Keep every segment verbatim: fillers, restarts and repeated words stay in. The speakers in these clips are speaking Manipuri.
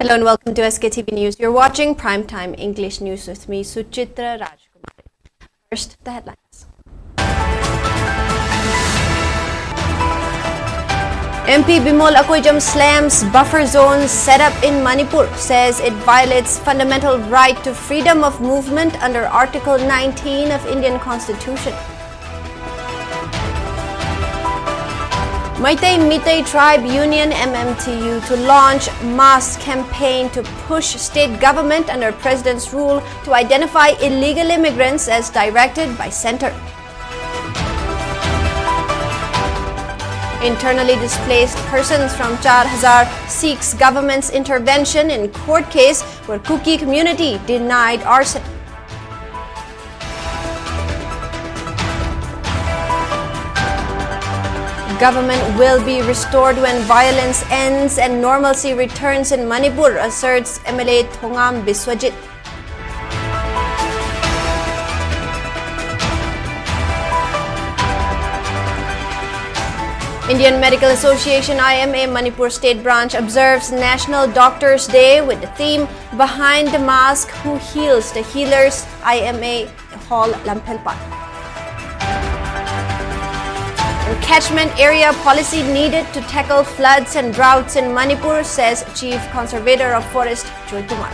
Hello and welcome to S K T V News. You're watching Primetime English News with me, Suchitra Rajkumar. First, the headlines. M P Bimol Akoijam slams buffer zone set up in Manipur, says it violates fundamental right to freedom of movement under Article nineteen of Indian Constitution. Meitei Meitei Tribe Union, M M T U, to launch mass campaign to push state government under president's rule to identify illegal immigrants as directed by center. Internally displaced persons from Char Hazar seeks government's intervention in court case where Kuki community denied arson. Government will be restored when violence ends and normalcy returns in Manipur, asserts M L A Thongam Biswajit. Indian Medical Association, I M A, Manipur State Branch observes National Doctors Day with the theme Behind the Mask, Who Heals the Healers, I M A Hall, Lamphel Park. Catchment area policy needed to tackle floods and droughts in Manipur, says Chief Conservator of Forest Joy Kumar.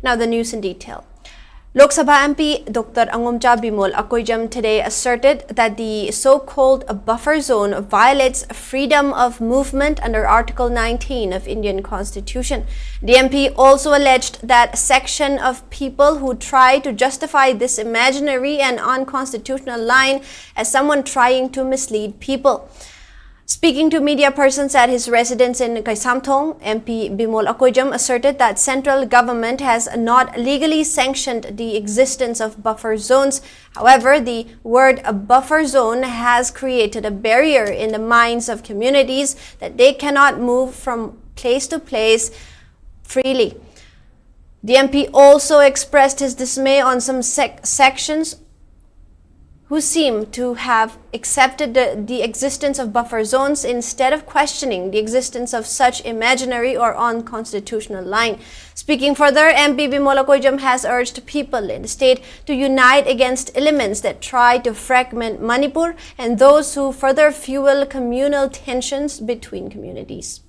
Now the news in detail. Lok Sabha M P Doctor Angomcha Bimol Akoijam today asserted that the so-called buffer zone violates freedom of movement under Article nineteen of Indian Constitution. The M P also alleged that section of people who try to justify this imaginary and unconstitutional line as someone trying to mislead people. Speaking to media persons at his residence in Kaisamthong, M P Bimol Akoijam asserted that central government has not legally sanctioned the existence of buffer zones. However, the word a buffer zone has created a barrier in the minds of communities that they cannot move from place to place freely. The M P also expressed his dismay on some sec- sections who seem to have accepted the, the existence of buffer zones instead of questioning the existence of such imaginary or unconstitutional line. Speaking further, M P Bimol Akoijam has urged people in the state to unite against elements that try to fragment Manipur and those who further fuel communal tensions between communities.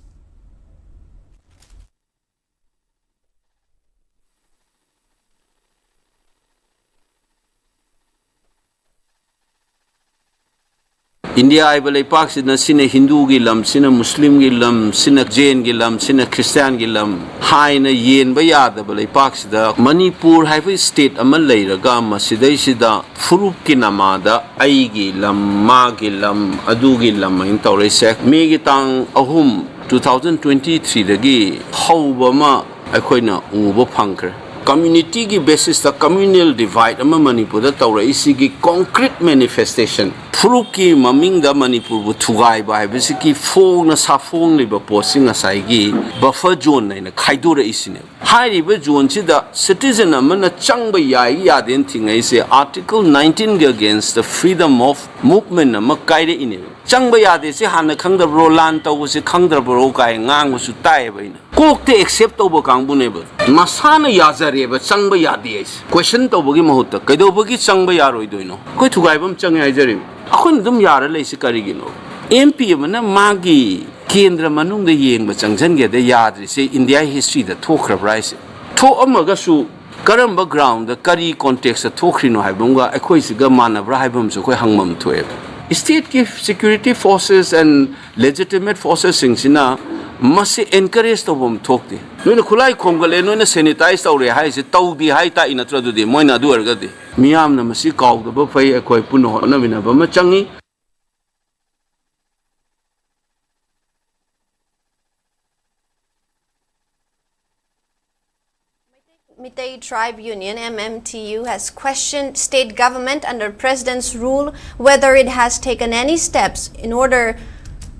India ꯍꯥꯏꯕ ꯂꯩꯄꯥꯛꯁꯤꯅ, ꯁꯤꯅ ꯍꯤꯟꯗꯨꯒꯤ ꯂꯝ, ꯁꯤꯅ ꯃꯨꯁꯂꯤꯝꯒꯤ ꯂꯝ, ꯁꯤꯅ ꯖꯦꯟꯒꯤ ꯂꯝ, ꯁꯤꯅ ꯈ꯭ꯔꯤꯁꯇꯤꯌꯥꯟꯒꯤ ꯂꯝ ꯍꯥꯏꯅ ꯌꯦꯟꯕ ꯌꯥꯗꯕ ꯂꯩꯄꯥꯛꯁꯤꯗ, ꯃꯅꯤꯄꯨꯔ ꯍꯥꯏꯕ ꯁ꯭ꯇꯦꯠ ꯑꯃ ꯂꯩꯔꯒ, ꯃꯁꯤꯗꯩꯁꯤꯗ ꯐꯨꯔꯨꯞꯀꯤ ꯅꯃꯥꯗ ꯑꯩꯒꯤ ꯂꯝ, ꯃꯥꯒꯤ ꯂꯝ, ꯑꯗꯨꯒꯤ ꯂꯝ ꯍꯥꯏꯅ ꯇꯧꯔꯛꯏꯁꯦ꯫ ꯃꯦꯒꯤ ꯇꯥꯡ ꯑꯍꯨꯝ, two thousand twenty threeꯗꯒꯤ ꯍꯧꯕ ꯑꯃ ꯑꯩꯈꯣꯏꯅ ꯎꯕ ꯐꯪꯈ꯭ꯔꯦ꯫ ꯀꯝꯃ꯭ꯌꯨꯅꯤꯇꯤꯒꯤ ꯕꯦꯁꯤꯁꯇ communal divide ꯑꯃ ꯃꯅꯤꯄꯨꯔꯗ ꯇꯧꯔꯛꯏꯁꯤꯒꯤ concrete manifestation, ꯐꯨꯔꯨꯞꯀꯤ ꯃꯃꯤꯡꯗ ꯃꯅꯤꯄꯨꯔꯕꯨ ꯊꯨꯒꯥꯏꯕ ꯍꯥꯏꯕꯁꯤꯒꯤ ꯐꯣꯡꯅ ꯁꯥꯐꯣꯡꯂꯤꯕ ꯄꯣꯠꯁꯤ ꯉꯁꯥꯏꯒꯤ buffer zone ꯍꯥꯏꯅ ꯈꯥꯏꯗꯣꯔꯛꯏꯁꯤꯅꯦꯕ꯫ ꯍꯥꯏꯔꯤꯕ zoneꯁꯤꯗ citizen ꯑꯃꯅ ꯆꯪꯕ ꯌꯥꯏ ꯌꯥꯗꯦꯅ ꯊꯤꯡꯉꯛꯏꯁꯦ Article nineteenꯒꯤ against the freedom of movement ꯑꯃ ꯀꯥꯏꯔꯛꯏꯅꯦꯕ꯫ ꯆꯪꯕ ꯌꯥꯗꯦ ꯁꯤ ꯍꯥꯟꯅ ꯈꯪꯗꯕ꯭ꯔꯣ, ꯂꯥꯟ ꯇꯧꯕꯁꯤ ꯈꯪꯗ꯭ꯔꯕ꯭ꯔꯣ ꯀꯥꯏ ꯉꯥꯡꯕꯁꯨ ꯇꯥꯏꯌꯦꯕ ꯑꯩꯅ꯫ ꯀꯣꯛꯇ accept ꯇꯧꯕ ꯀꯥꯡꯕꯨꯅꯦꯕ꯫ ꯃꯁꯥꯅ ꯌꯥꯖꯔꯦꯕ ꯆꯪꯕ ꯌꯥꯗꯦ ꯍꯥꯏꯁꯦ꯫ Question ꯇꯧꯕꯒꯤ ꯃꯍꯨꯠꯇ ꯀꯩꯗꯧꯕꯒꯤ ꯆꯪꯕ ꯌꯥꯔꯣꯏꯗꯣꯏꯅꯣ? ꯑꯩꯈꯣꯏ ꯊꯨꯒꯥꯏꯕ ꯑꯃ ꯆꯪꯉꯦ ꯍꯥꯏꯖꯔꯤꯕ꯫ ꯑꯩꯈꯣꯏꯅ ꯑꯗꯨꯝ ꯌꯥꯔ ꯂꯩꯁꯤ ꯀꯔꯤꯒꯤꯅꯣ? M P ꯑꯃꯅ ꯃꯥꯒꯤ ꯀꯦꯟꯗ꯭ꯔ ꯃꯅꯨꯡꯗ ꯌꯦꯡꯕ ꯆꯪꯁꯤꯟꯒꯦꯗ ꯌꯥꯗ꯭ꯔꯤꯁꯦ ꯏꯟꯗꯤꯌꯥ historyꯗ ꯊꯣꯛꯈ꯭ꯔꯕ꯭ꯔꯥ ꯍꯥꯏꯁꯦ? ꯊꯣꯛꯑꯝꯃꯒꯁꯨ ꯀꯔꯝꯕ groundꯗ ꯀꯔꯤ contextꯇ ꯊꯣꯛꯈ꯭ꯔꯤꯅꯣ ꯍꯥꯏꯕ ꯑꯃꯒ ꯑꯩꯈꯣꯏꯁꯤꯒ ꯃꯥꯟꯅꯕ꯭ꯔꯥ ꯍꯥꯏꯕ ꯑꯃꯁꯨ ꯑꯩꯈꯣꯏ ꯍꯪꯐꯝ ꯊꯣꯛꯑꯦꯕ꯫ Stateꯀꯤ security forces and legitimate forcesꯁꯤꯡꯁꯤꯅ ꯃꯁꯤ encourage ꯇꯧꯐꯝ ꯊꯣꯛꯇꯦ꯫ ꯅꯣꯏꯅ ꯈꯨꯠꯂꯥꯏ ꯈꯣꯝꯒꯠꯂꯦ, ꯅꯣꯏꯅ sanitize ꯇꯧꯔꯦ ꯍꯥꯏꯁꯦ ꯇꯧꯗꯦ ꯍꯥꯏ ꯇꯥꯛꯏ ꯅꯠꯇ꯭ꯔꯣ? ꯑꯗꯨꯗꯤ ꯃꯣꯏꯅ ꯑꯗꯨ ꯑꯣꯏꯔꯒꯗꯤ ꯃꯤꯌꯥꯝꯅ ꯃꯁꯤ ꯀꯥꯎꯗꯕ ꯐꯩ, ꯑꯩꯈꯣꯏ ꯄꯨꯟꯅ ꯍꯣꯠꯅꯃꯤꯟꯅꯕ ꯑꯃ ꯆꯪꯉꯤ꯫ Meitei Tribe Union, M M T U, has questioned state government under President's rule whether it has taken any steps in order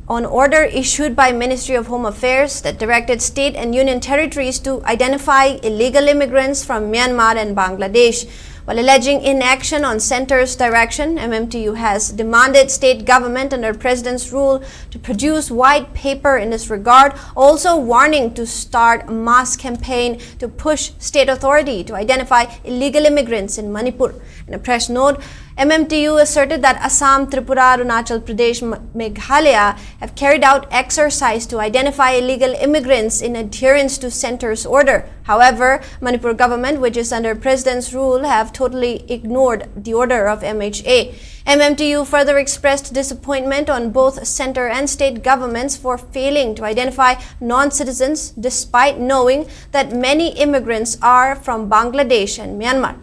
on order issued by Ministry of Home Affairs that directed state and union territories to identify illegal immigrants from Myanmar and Bangladesh. While alleging inaction on center's direction, M M T U has demanded state government under President's rule to produce white paper in this regard, also warning to start a mass campaign to push state authority to identify illegal immigrants in Manipur. In a press note, M M T U asserted that Assam, Tripura, Arunachal Pradesh, M- Meghalaya have carried out exercise to identify illegal immigrants in adherence to center's order. However, Manipur government, which is under President's rule, have totally ignored the order of M H A. M M T U further expressed disappointment on both center and state governments for failing to identify non-citizens despite knowing that many immigrants are from Bangladesh and Myanmar.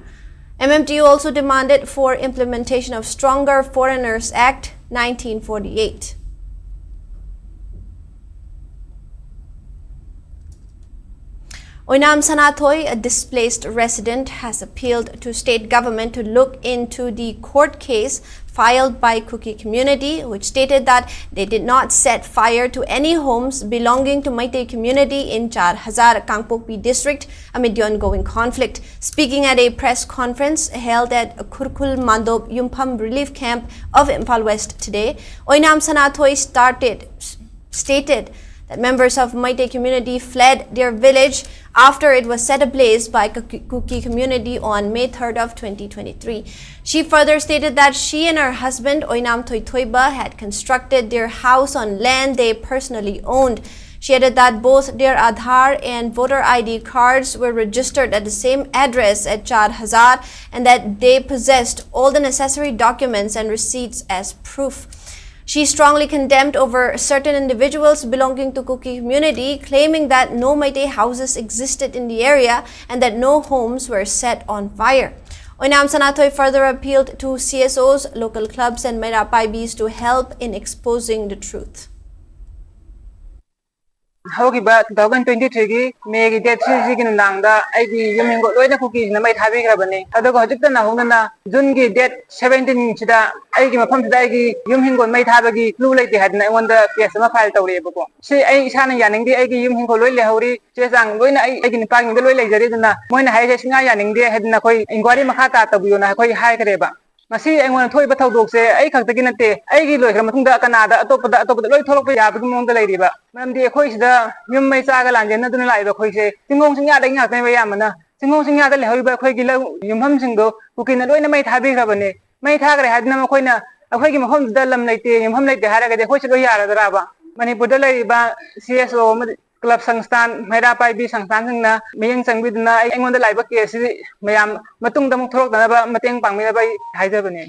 M M T U also demanded for implementation of stronger Foreigners Act nineteen forty-eight. Oinam Sanathoi, a displaced resident, has appealed to state government to look into the court case filed by Kuki community, which stated that they did not set fire to any homes belonging to Meitei community in Char Hazar, Kangpokpi district, amid the ongoing conflict. Speaking at a press conference held at Khurkhul Mandop Yumpham relief camp of Imphal West today, Oinam Sanathoi started stated that members of Meitei community fled their village after it was set ablaze by Kuki Kuki community on May third of twenty twenty-three. She further stated that she and her husband, Oinam Thoithoiba, had constructed their house on land they personally owned. She added that both their Aadhaar and voter I D cards were registered at the same address at Char Hazar and that they possessed all the necessary documents and receipts as proof. She strongly condemned over certain individuals belonging to Kuki community, claiming that no Meitei houses existed in the area and that no homes were set on fire. Oinam Sanathoi further appealed to C S Os, local clubs, and Meira Paibis to help in exposing the truth. ꯍꯧꯈꯤꯕ two thousand twenty three ꯒꯤ May ꯒꯤ date three ꯁꯤꯒꯤ ꯅꯨꯡꯗꯥꯡꯗ ꯑꯩꯒꯤ ꯌꯨꯝ ꯍꯤꯡꯒꯣꯜ ꯂꯣꯏꯅ ꯀꯨꯀꯤꯁꯤꯡꯅ ꯃꯩ ꯊꯥꯕꯤꯈ꯭ꯔꯕꯅꯤ꯫ ꯑꯗꯨꯒ ꯍꯧꯖꯤꯛꯇ ꯅꯧꯍꯧꯅꯅ June ꯒꯤ date seventeen ꯁꯤꯗ ꯑꯩꯒꯤ ꯃꯐꯝꯁꯤꯗ ꯑꯩꯒꯤ ꯌꯨꯝ ꯍꯤꯡꯒꯣꯜ ꯃꯩ ꯊꯥꯕꯒꯤ clue ꯂꯩꯇꯦ ꯍꯥꯏꯗꯅ ꯑꯩꯉꯣꯟꯗ case ꯑꯃ file ꯇꯧꯔꯛꯑꯦꯕꯀꯣ꯫ ꯁꯤ ꯑꯩ ꯏꯁꯥꯅ ꯌꯥꯅꯤꯡꯗꯦ, ꯑꯩꯒꯤ ꯌꯨꯝ ꯍꯤꯡꯒꯣꯜ ꯂꯣꯏ ꯂꯩꯍꯧꯔꯤ, ꯆꯦ ꯆꯥꯡ ꯂꯣꯏꯅ ꯑꯩ ꯑꯩꯒꯤ ꯅꯨꯄꯥꯒꯤꯗ ꯂꯣꯏ ꯂꯩꯖꯔꯤ, ꯑꯗꯨꯅ ꯃꯣꯏꯅ ꯍꯥꯏꯔꯤꯁꯦ ꯁꯨꯡꯌꯥ ꯌꯥꯅꯤꯡꯗꯦ ꯍꯥꯏꯗꯅ ꯑꯩꯈꯣꯏ inquiry ꯃꯈꯥ ꯇꯥ ꯇꯧꯕꯤꯌꯣꯅ ꯑꯩꯈꯣꯏ ꯍꯥꯏꯈ꯭ꯔꯦꯕ꯫ ꯃꯁꯤ ꯑꯩꯉꯣꯟꯗ ꯊꯣꯛꯏꯕ ꯊꯧꯗꯣꯛꯁꯦ ꯑꯩ ꯈꯛꯇꯒꯤ ꯅꯠꯇꯦ, ꯑꯩꯒꯤ ꯂꯣꯏꯈ꯭ꯔ ꯃꯇꯨꯡꯗ ꯀꯅꯥꯗ ꯑꯇꯣꯞꯄꯗ ꯑꯇꯣꯞꯄꯗ ꯂꯣꯏ ꯊꯣꯛꯂꯛꯄ ꯌꯥꯕꯒꯤ ꯃꯑꯣꯡꯗ ꯂꯩꯔꯤꯕ꯫ ꯃꯔꯝꯗꯤ ꯑꯩꯈꯣꯏ ꯁꯤꯗ ꯌꯨꯝ ꯃꯩ ꯆꯥꯒ ꯂꯥꯟꯖꯦꯟꯅꯗꯨꯅ ꯂꯥꯛꯏꯕ ꯑꯩꯈꯣꯏꯁꯦ ꯆꯤꯡꯈꯣꯡ ꯆꯤꯡꯌꯥꯗꯒꯤ ꯉꯥꯛꯇꯅꯦꯕ ꯑꯌꯥꯝꯕꯅ꯫ ꯆꯤꯡꯈꯣꯡ ꯆꯤꯡꯌꯥꯗ ꯂꯩꯍꯧꯔꯤꯕ ꯑꯩꯈꯣꯏꯒꯤ ꯂꯧ ꯌꯨꯝꯐꯝꯁꯤꯡꯗꯣ ꯀꯨꯀꯤꯅ ꯂꯣꯏꯅ ꯃꯩ ꯊꯥꯕꯤꯈ꯭ꯔꯕꯅꯦ꯫ ꯃꯩ ꯊꯥꯈ꯭ꯔꯦ ꯍꯥꯏꯗꯨꯅ ꯃꯈꯣꯏꯅ ꯑꯩꯈꯣꯏꯒꯤ ꯃꯐꯝꯗꯨꯗ ꯂꯝ ꯂꯩꯇꯦ, ꯌꯨꯝꯐꯝ ꯂꯩꯇꯦ ꯍꯥꯏꯔꯒꯗꯤ ꯑꯩꯈꯣꯏꯁꯨ ꯂꯣꯏ ꯌꯥꯔꯗ꯭ꯔꯥꯕ? ꯃꯅꯤꯄꯨꯔꯗ ꯂꯩꯔꯤꯕ C S O ꯑꯃꯗꯤ club ꯁꯪꯁꯊꯥꯟ, ꯃꯩꯔꯥ ꯄꯥꯏꯕꯤ ꯁꯪꯁꯊꯥꯟꯁꯤꯡꯅ ꯃꯤꯠꯌꯦꯡ ꯆꯪꯕꯤꯗꯨꯅ ꯑꯩ ꯑꯩꯉꯣꯟꯗ ꯂꯥꯛꯏꯕ case ꯁꯤ ꯃꯌꯥꯝ ꯃꯇꯨꯡꯗ ꯑꯃꯨꯛ ꯊꯣꯛꯂꯛꯇꯅꯕ ꯃꯇꯦꯡ ꯄꯥꯡꯕꯤꯅꯕ ꯑꯩ ꯍꯥꯏꯖꯕꯅꯦ꯫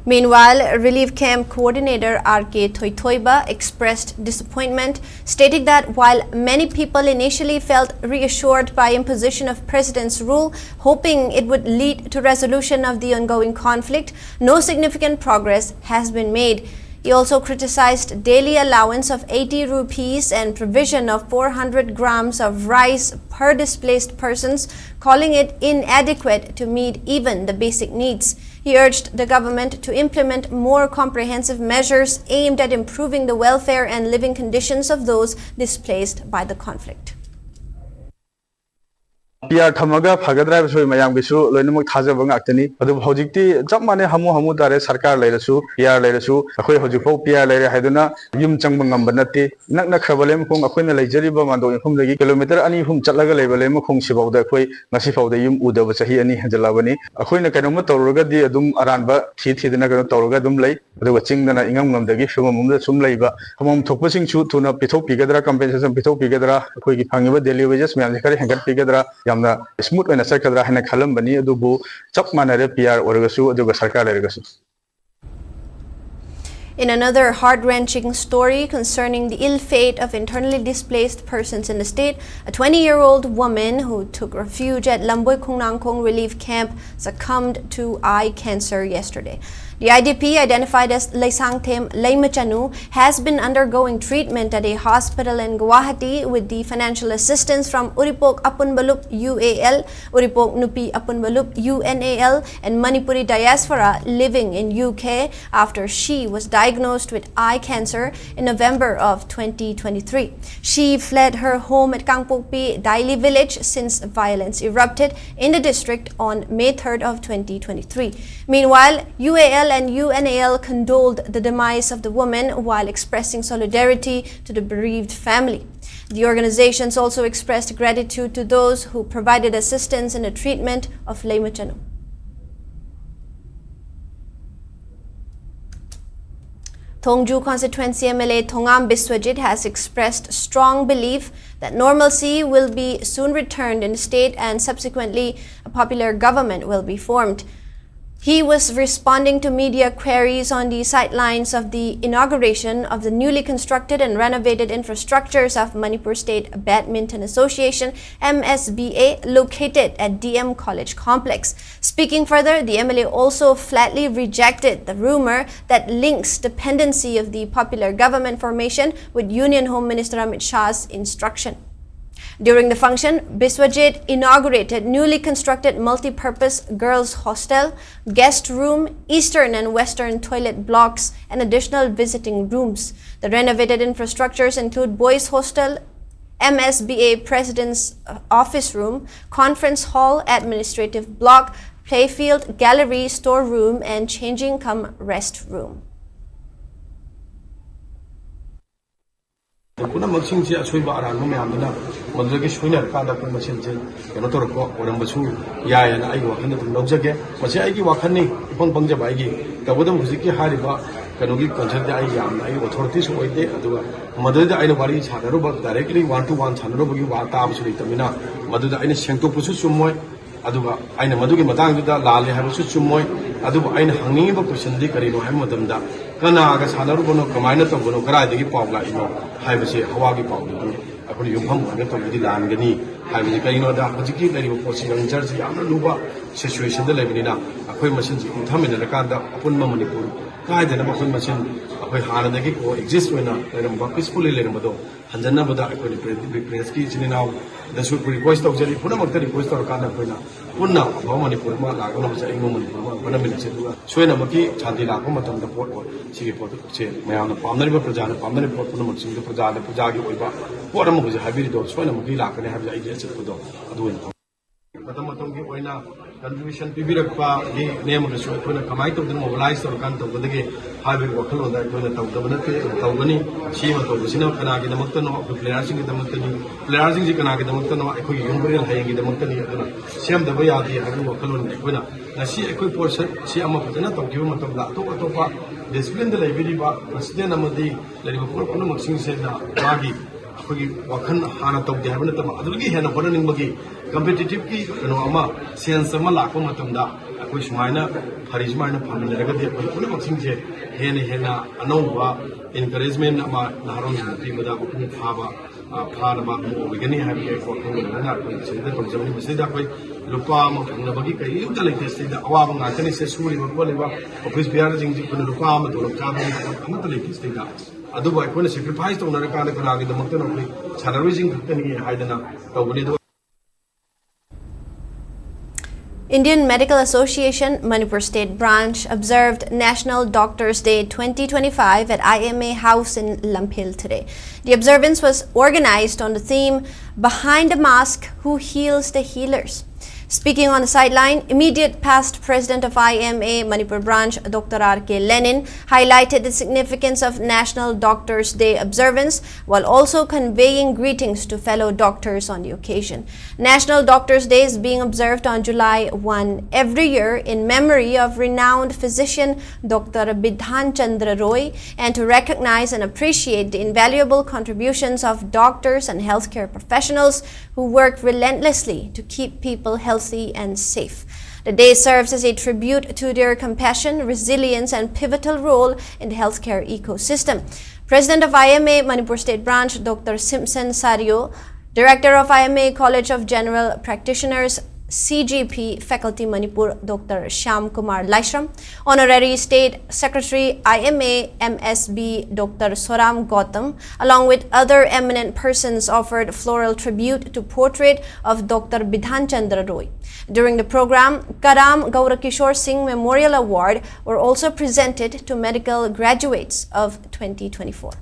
Meanwhile, relief camp coordinator R K Thoithoiba expressed disappointment, stating that while many people initially felt reassured by imposition of President's rule, hoping it would lead to resolution of the ongoing conflict, no significant progress has been made. He also criticized daily allowance of eighty rupees and provision of four hundred grams of rice per displaced persons, calling it inadequate to meet even the basic needs. He urged the government to implement more comprehensive measures aimed at improving the welfare and living conditions of those displaced by the conflict. PR ꯊꯝꯃꯒ ꯐꯒꯗ꯭ꯔꯥ ꯍꯥꯏꯕꯁꯨ ꯃꯌꯥꯝꯒꯤꯁꯨ ꯂꯣꯏꯅꯃꯛ ꯊꯥꯖꯕ ꯉꯥꯛꯇꯅꯤ꯫ ꯑꯗꯨꯕꯨ ꯍꯧꯖꯤꯛꯇꯤ ꯆꯞ ꯃꯥꯟꯅꯩ, ꯍꯥꯃꯨ ꯍꯥꯃꯨ ꯇꯥꯔꯦ꯫ ꯁꯔꯀꯥꯔ ꯂꯩꯔꯁꯨ, PR ꯂꯩꯔꯁꯨ, ꯑꯩꯈꯣꯏ ꯍꯧꯖꯤꯛꯐꯥꯎ PR ꯂꯩꯔꯦ ꯍꯥꯏꯗꯨꯅ ꯌꯨꯝ ꯆꯪꯕ ꯉꯝꯕ ꯅꯠꯇꯦ꯫ ꯅꯛꯅꯈ꯭ꯔꯕ ꯂꯩꯃꯈꯣꯡ, ꯑꯩꯈꯣꯏꯅ ꯂꯩꯖꯔꯤꯕ ꯃꯥꯟꯗꯣꯞ ꯌꯨꯝꯐꯝꯗꯒꯤ kilometre ꯑꯅꯤ ꯑꯍꯨꯝ ꯆꯠꯂꯒ ꯂꯩꯕ ꯂꯩꯃꯈꯣꯡꯁꯤꯐꯥꯎꯗ ꯑꯩꯈꯣꯏ ꯉꯁꯤꯐꯥꯎꯗ ꯌꯨꯝ ꯎꯗꯕ ꯆꯍꯤ ꯑꯅꯤ ꯍꯦꯟꯖꯜꯂꯛꯑꯕꯅꯤ꯫ ꯑꯩꯈꯣꯏꯅ ꯀꯩꯅꯣꯝꯃ ꯇꯧꯔꯨꯔꯒꯗꯤ ꯑꯗꯨꯝ ꯑꯔꯥꯟꯕ ꯊꯤ ꯊꯤꯗꯅ ꯀꯩꯅꯣ ꯇꯧꯔꯒ ꯑꯗꯨꯝ ꯂꯩ꯫ ꯑꯗꯨꯒ ꯆꯤꯡꯗꯅ ꯏꯉꯝ ꯉꯝꯗꯒꯤ ꯐꯤꯕꯝ ꯑꯃꯗ ꯁꯨꯝ ꯂꯩꯕ, ꯐꯝꯐꯝ ꯊꯣꯛꯄꯁꯤꯡꯁꯨ ꯊꯨꯅ ꯄꯤꯊꯣꯛꯄꯤꯒꯗ꯭ꯔꯥ, compensation ꯄꯤꯊꯣꯛꯄꯤꯒꯗ꯭ꯔꯥ, ꯑꯩꯈꯣꯏꯒꯤ ꯐꯪꯉꯤꯕ daily wages ꯃꯌꯥꯝꯁꯦ ꯈꯔ ꯍꯦꯟꯒꯠꯄꯤꯒꯗ꯭ꯔꯥ, ꯌꯥꯝꯅ smooth ꯑꯣꯏꯅ ꯆꯠꯀꯗ꯭ꯔꯥ ꯍꯥꯏꯅ ꯈꯜꯂꯝꯕꯅꯤ꯫ ꯑꯗꯨꯕꯨ ꯆꯞ ꯃꯥꯟꯅꯔꯦ, PR ꯑꯣꯏꯔꯒꯁꯨ ꯑꯗꯨꯒ ꯁꯔꯀꯥꯔ ꯂꯩꯔꯒꯁꯨ꯫ In another heart-wrenching story concerning the ill fate of internally displaced persons in the state, a twenty-year-old woman who took refuge at Lamboi Khungnangkhong relief camp succumbed to eye cancer yesterday. The I D P, identified as Leisangthem Leimachanu, has been undergoing treatment at a hospital in Guwahati with the financial assistance from Uripok Apunbalup U A L, Uripok Nupi Apunbalup U N A L, and Manipuri diaspora living in U K after she was diagnosed with eye cancer in November of twenty twenty-three. She fled her home at Kangpokpi Daily village since violence erupted in the district on May third of twenty twenty-three. Meanwhile, U A L and U N A L condoled the demise of the woman while expressing solidarity to the bereaved family. The organizations also expressed gratitude to those who provided assistance in the treatment of Leimachanu. Thongju constituency M L A Thongam Biswajit has expressed strong belief that normalcy will be soon returned in the state and subsequently a popular government will be formed. He was responding to media queries on the sidelines of the inauguration of the newly constructed and renovated infrastructures of Manipur State Badminton Association, M S B A, located at D M College Complex. Speaking further, the M L A also flatly rejected the rumor that links the pendency of the popular government formation with Union Home Minister Amit Shah's instruction. During the function, Biswajit inaugurated newly constructed multi-purpose girls' hostel, guest room, eastern and western toilet blocks, and additional visiting rooms. The renovated infrastructures include boys' hostel, M S B A president's office room, conference hall, administrative block, playfield, gallery, storeroom, and changing cum restroom. ꯄꯨꯝꯅꯃꯛꯁꯤꯡꯁꯦ ꯑꯁꯣꯏꯕ ꯑꯔꯥꯟꯕ ꯃꯌꯥꯝꯗꯨꯅ ꯃꯗꯨꯗꯒꯤ ꯁꯣꯏꯅꯔꯀꯥꯟꯗ ꯑꯩꯈꯣꯏ ꯃꯁꯦꯟꯁꯦ ꯀꯩꯅꯣ ꯇꯧꯔꯛꯄ ꯑꯣꯏꯔꯝꯕꯁꯨ ꯌꯥꯏꯌꯦꯅ ꯑꯩꯒꯤ ꯋꯥꯈꯜꯗ ꯑꯗꯨꯝ ꯂꯧꯖꯒꯦ꯫ ꯃꯁꯤ ꯑꯩꯒꯤ ꯋꯥꯈꯜꯅꯤ, ꯏꯄꯪ ꯄꯪꯖꯕ ꯑꯩꯒꯤ꯫ ꯇꯧꯕꯇꯕꯨ ꯍꯧꯖꯤꯛꯀꯤ ꯍꯥꯏꯔꯤꯕ ꯀꯩꯅꯣꯒꯤ ꯀꯟꯁꯔꯟꯗꯤ ꯑꯩ ꯌꯥꯝꯅ ꯑꯩ ꯑꯣꯊꯣꯔꯤꯇꯤꯁꯨ ꯑꯣꯏꯗꯦ꯫ ꯑꯗꯨꯒ ꯃꯗꯨꯗ ꯑꯩꯅ ꯋꯥꯔꯤ ꯁꯥꯟꯅꯔꯨꯕ, ꯗꯥꯏꯔꯦꯛꯂꯤ ꯋꯥꯟ ꯇꯨ ꯋꯥꯟ ꯁꯥꯟꯅꯔꯨꯕꯒꯤ ꯋꯥ ꯇꯥꯕꯁꯨ ꯂꯩꯇꯕꯅꯤꯅ ꯃꯗꯨꯗ ꯑꯩꯅ ꯁꯦꯡꯗꯣꯛꯄꯁꯨ ꯆꯨꯝꯃꯣꯏ꯫ ꯑꯗꯨꯒ ꯑꯩꯅ ꯃꯗꯨꯒꯤ ꯃꯇꯥꯡꯗꯨꯗ ꯂꯥꯜꯂꯦ ꯍꯥꯏꯕꯁꯨ ꯆꯨꯝꯃꯣꯏ꯫ ꯑꯗꯨꯕꯨ ꯑꯩꯅ ꯍꯪꯅꯤꯡꯉꯤꯕ ꯀꯣꯏꯁꯟꯗꯤ ꯀꯔꯤꯅꯣ ꯍꯥꯏꯕ ꯃꯇꯝꯗ, ꯀꯅꯥꯒ ꯁꯥꯟꯅꯔꯨꯕꯅꯣ, ꯀꯃꯥꯏꯅ ꯇꯧꯕꯅꯣ, ꯀꯗꯥꯏꯗꯒꯤ ꯄꯥꯎ ꯂꯥꯛꯏꯅꯣ ꯍꯥꯏꯕꯁꯦ, ꯍꯋꯥꯒꯤ ꯄꯥꯎꯗꯨꯗꯤ ꯑꯩꯈꯣꯏꯅ ꯌꯨꯝꯐꯝ ꯑꯣꯏꯔꯒ ꯇꯧꯕꯗꯤ ꯂꯥꯟꯒꯅꯤ ꯍꯥꯏꯕꯁꯦ꯫ ꯀꯔꯤꯒꯤꯅꯣꯗ, ꯍꯧꯖꯤꯛꯀꯤ ꯂꯩꯔꯤꯕ ꯄꯣꯠꯁꯤ, ꯌꯪ ꯖꯔꯁꯤ ꯌꯥꯝꯅ ꯂꯨꯕ ꯁꯤꯆꯨꯋꯦꯁꯟꯗ ꯂꯩꯕꯅꯤꯅ, ꯑꯩꯈꯣꯏ ꯃꯁꯦꯟꯁꯤ ꯈꯨꯠꯊꯃꯤꯟꯅꯔꯀꯥꯟꯗ ꯑꯄꯨꯟꯕ ꯃꯅꯤꯄꯨꯔ ꯀꯥꯏꯗꯅꯕ ꯑꯩꯈꯣꯏ ꯃꯁꯦꯟ, ꯑꯩꯈꯣꯏ ꯍꯥꯟꯅꯗꯒꯤ ꯀꯣ ꯑꯦꯛꯖꯤꯁ ꯑꯣꯏꯅ ꯂꯩꯔꯝꯕ, ꯄꯤꯁꯐꯨꯜꯂꯤ ꯂꯩꯔꯝꯕꯗꯣ ꯍꯟꯖꯟꯅꯕꯗ ꯑꯩꯈꯣꯏꯅ ꯄ꯭ꯔꯦ-, ꯄ꯭ꯔꯦꯁꯀꯤ ꯏꯆꯤꯟ ꯏꯅꯥꯎꯗꯁꯨ ꯔꯤꯀ꯭ꯋꯦꯁ ꯇꯧꯖꯔꯤ, ꯄꯨꯝꯅꯃꯛꯇ ꯔꯤꯀ꯭ꯋꯦꯁ ꯇꯧꯔꯀꯥꯟꯗ ꯑꯩꯈꯣꯏꯅ ꯄꯨꯟꯅ ꯑꯐꯕ ꯃꯅꯤꯄꯨꯔ ꯑꯃ ꯂꯥꯛꯅꯕꯁꯦ, ꯑꯏꯪꯕ ꯃꯅꯤꯄꯨꯔ ꯑꯃ ꯍꯣꯠꯅꯃꯤꯟꯅꯁꯤ꯫ ꯑꯗꯨꯒ ꯁꯣꯏꯗꯅꯃꯛꯀꯤ ꯁꯥꯟꯇꯤ ꯂꯥꯛꯄ ꯃꯇꯝꯗ ꯄꯣꯠ ꯑꯣꯏ, ꯁꯤꯒꯤ ꯄꯣꯠꯁꯦ ꯃꯌꯥꯝꯅ ꯄꯥꯝꯅꯔꯤꯕ, ꯄ꯭ꯔꯖꯥꯅ ꯄꯥꯝꯅꯔꯤꯕ ꯄꯣꯠ ꯄꯨꯝꯅꯃꯛꯁꯤꯡꯗꯣ, ꯄ꯭ꯔꯖꯥꯗ, ꯄ꯭ꯔꯖꯥꯒꯤ ꯑꯣꯏꯕ ꯄꯣꯠ ꯑꯃ ꯍꯧꯖꯤꯛ ꯍꯥꯏꯕꯤꯔꯤꯗꯣ ꯁꯣꯏꯗꯅꯃꯛꯀꯤ ꯂꯥꯛꯀꯅꯤ ꯍꯥꯏꯕꯁꯦ ꯑꯩꯒꯤ ꯑꯆꯦꯠꯄꯗꯣ ꯑꯗꯨ ꯑꯣꯏꯅ ꯊꯝ-, ꯃꯇꯝ ꯃꯇꯝꯒꯤ ꯑꯣꯏꯅ ꯀꯟꯇ꯭ꯔꯤꯕ꯭ꯌꯨꯁꯟ ꯄꯤꯕꯤꯔꯛꯄꯒꯤ ꯅꯦꯝꯃꯒꯁꯨ ꯑꯩꯈꯣꯏꯅ ꯀꯃꯥꯏꯅ ꯇꯧꯗꯅ ꯃꯣꯕꯤꯂꯥꯏꯁ ꯇꯧꯔꯀꯥꯟꯗ ꯇꯧꯒꯗꯒꯦ ꯍꯥꯏꯕꯒꯤ ꯋꯥꯈꯜꯂꯣꯟꯗ ꯑꯩꯈꯣꯏꯅ ꯇꯧꯗꯕ ꯅꯠꯇꯦ, ꯇꯧꯒꯅꯤ꯫ ꯁꯤꯃ ꯇꯧꯕꯁꯤꯅ ꯀꯅꯥꯒꯤꯗꯃꯛꯇꯅꯣ? ꯑꯩꯈꯣꯏ ꯄ꯭ꯂꯦꯌꯥꯔꯁꯤꯡꯒꯤꯗꯃꯛꯇꯅꯤ꯫ ꯄ꯭ꯂꯦꯌꯥꯔꯁꯤꯡꯁꯤ ꯀꯅꯥꯒꯤꯗꯃꯛꯇꯅꯣ? ꯑꯩꯈꯣꯏꯒꯤ ꯌꯨꯝ ꯄꯔꯦꯜ ꯍꯌꯦꯡꯒꯤꯗꯃꯛꯇꯅꯤ꯫ ꯑꯗꯨꯅ ꯁꯦꯝꯗꯕ ꯌꯥꯗꯦ ꯍꯥꯏꯕꯒꯤ ꯋꯥꯈꯜꯂꯣꯟ ꯑꯩꯈꯣꯏꯅ ꯉꯁꯤ ꯑꯩꯈꯣꯏ ꯄꯣꯠꯁꯛꯁꯤ ꯑꯃ ꯐꯖꯅ ꯇꯧꯈꯤꯕ ꯃꯇꯝꯗ ꯑꯇꯣꯞ ꯑꯇꯣꯞꯄ ꯗꯤꯁꯤꯄ꯭ꯂꯤꯟꯗ ꯂꯩꯕꯤꯔꯤꯕ ꯄ꯭ꯔꯁꯤꯗꯦꯟ ꯑꯃꯗꯤ ꯂꯩꯔꯤꯕ ꯄꯨꯂꯞ ꯄꯨꯝꯅꯃꯛꯁꯤꯡꯁꯤꯅ ꯃꯥꯒꯤ ꯑꯩꯈꯣꯏꯒꯤ ꯋꯥꯈꯜ ꯍꯥꯟꯅ ꯇꯧꯗꯦ ꯍꯥꯏꯕ ꯅꯠꯇꯕ, ꯑꯗꯨꯗꯒꯤ ꯍꯦꯟꯅ ꯍꯣꯠꯅꯅꯤꯡꯕꯒꯤ ꯀꯝꯄꯤꯇꯤꯇꯤꯞꯀꯤ ꯀꯩꯅꯣ ꯑꯃ, ꯁꯦꯟꯁ ꯑꯃ ꯂꯥꯛꯄ ꯃꯇꯝꯗ ꯑꯩꯈꯣꯏ ꯁꯨꯃꯥꯏꯅ ꯐꯔꯤ, ꯁꯨꯃꯥꯏꯅ ꯐꯃꯤꯟꯅꯔꯒꯗꯤ ꯑꯩꯈꯣꯏ ꯄꯨꯝꯅꯃꯛꯁꯤꯡꯁꯦ ꯍꯦꯟꯅ ꯍꯦꯟꯅ ꯑꯅꯧꯕ ꯏꯟꯀꯔꯦꯖꯃꯦꯟ ꯑꯃ ꯅꯍꯥꯔꯣꯜꯁꯤꯡꯗ ꯄꯤꯕꯗ ꯃꯄꯨꯡ ꯐꯥꯕ, ꯑ, ꯐꯥꯅꯕ ꯑꯃ ꯑꯣꯏꯒꯅꯤ ꯍꯥꯏꯕꯒꯤ ꯑꯩ ꯋꯥꯈꯜꯂꯣꯟ ꯑꯃꯅ ꯑꯩꯈꯣꯏ ꯁꯤꯗ ꯇꯧꯖꯕꯅꯤ꯫ ꯃꯁꯤꯗ ꯑꯩꯈꯣꯏ ꯂꯨꯄꯥ ꯑꯃ ꯐꯪꯅꯕꯒꯤ ꯀꯔꯤꯝꯇ ꯂꯩꯇꯦ꯫ ꯁꯤꯗ ꯑꯋꯥꯕ ꯉꯥꯛꯇꯅꯤ꯫ ꯁꯤꯗ ꯁꯨꯔꯤꯕ ꯈꯣꯠꯂꯤꯕ ꯑꯣꯐꯤꯁ ꯕꯤꯌꯥꯔꯁꯤꯡꯁꯤ ꯑꯩꯈꯣꯏꯅ ꯂꯨꯄꯥ ꯑꯃ ꯇꯣꯂꯣꯞ ꯆꯥꯕꯒꯤ ꯊꯕꯛ ꯑꯃꯠꯇ ꯂꯩꯇꯦ ꯁꯤꯗ꯫ ꯑꯗꯨꯕꯨ ꯑꯩꯈꯣꯏꯅ ꯁꯦꯀ꯭ꯔꯤꯐꯥꯏꯁ ꯇꯧꯅꯔꯀꯥꯟꯗ ꯀꯅꯥꯒꯤꯗꯃꯛꯇꯅꯣ ꯑꯩꯈꯣꯏ ꯁꯥꯟꯅꯔꯣꯏꯁꯤꯡ ꯈꯛꯇꯅꯤ ꯍꯥꯏꯗꯅ ꯇꯧꯕꯅꯤ꯫ ꯑꯗꯨꯒ Indian Medical Association Manipur State Branch observed National Doctors Day twenty twenty-five at I M A House in Lamphel today. The observance was organized on the theme, "Behind the Mask, Who Heals the Healers?" Speaking on the sideline, immediate past president of I M A Manipur branch, Doctor R K Lenin, highlighted the significance of National Doctors Day observance while also conveying greetings to fellow doctors on the occasion. National Doctors Day is being observed on July first every year in memory of renowned physician Doctor Bidhan Chandra Roy and to recognize and appreciate the invaluable contributions of doctors and healthcare professionals who work relentlessly to keep people healthy and safe. The day serves as a tribute to their compassion, resilience, and pivotal role in the healthcare ecosystem. President of I M A Manipur State Branch, Doctor Simpson Sario, Director of I M A College of General Practitioners, C G P, Faculty Manipur, Doctor Shyam Kumar Laishram, Honorary State Secretary, I M A M S B, Doctor Soram Gautam, along with other eminent persons, offered floral tribute to portrait of Doctor Bidhan Chandra Roy. During the program, Karam Gaurakishore Singh Memorial Award were also presented to medical graduates of twenty twenty-four.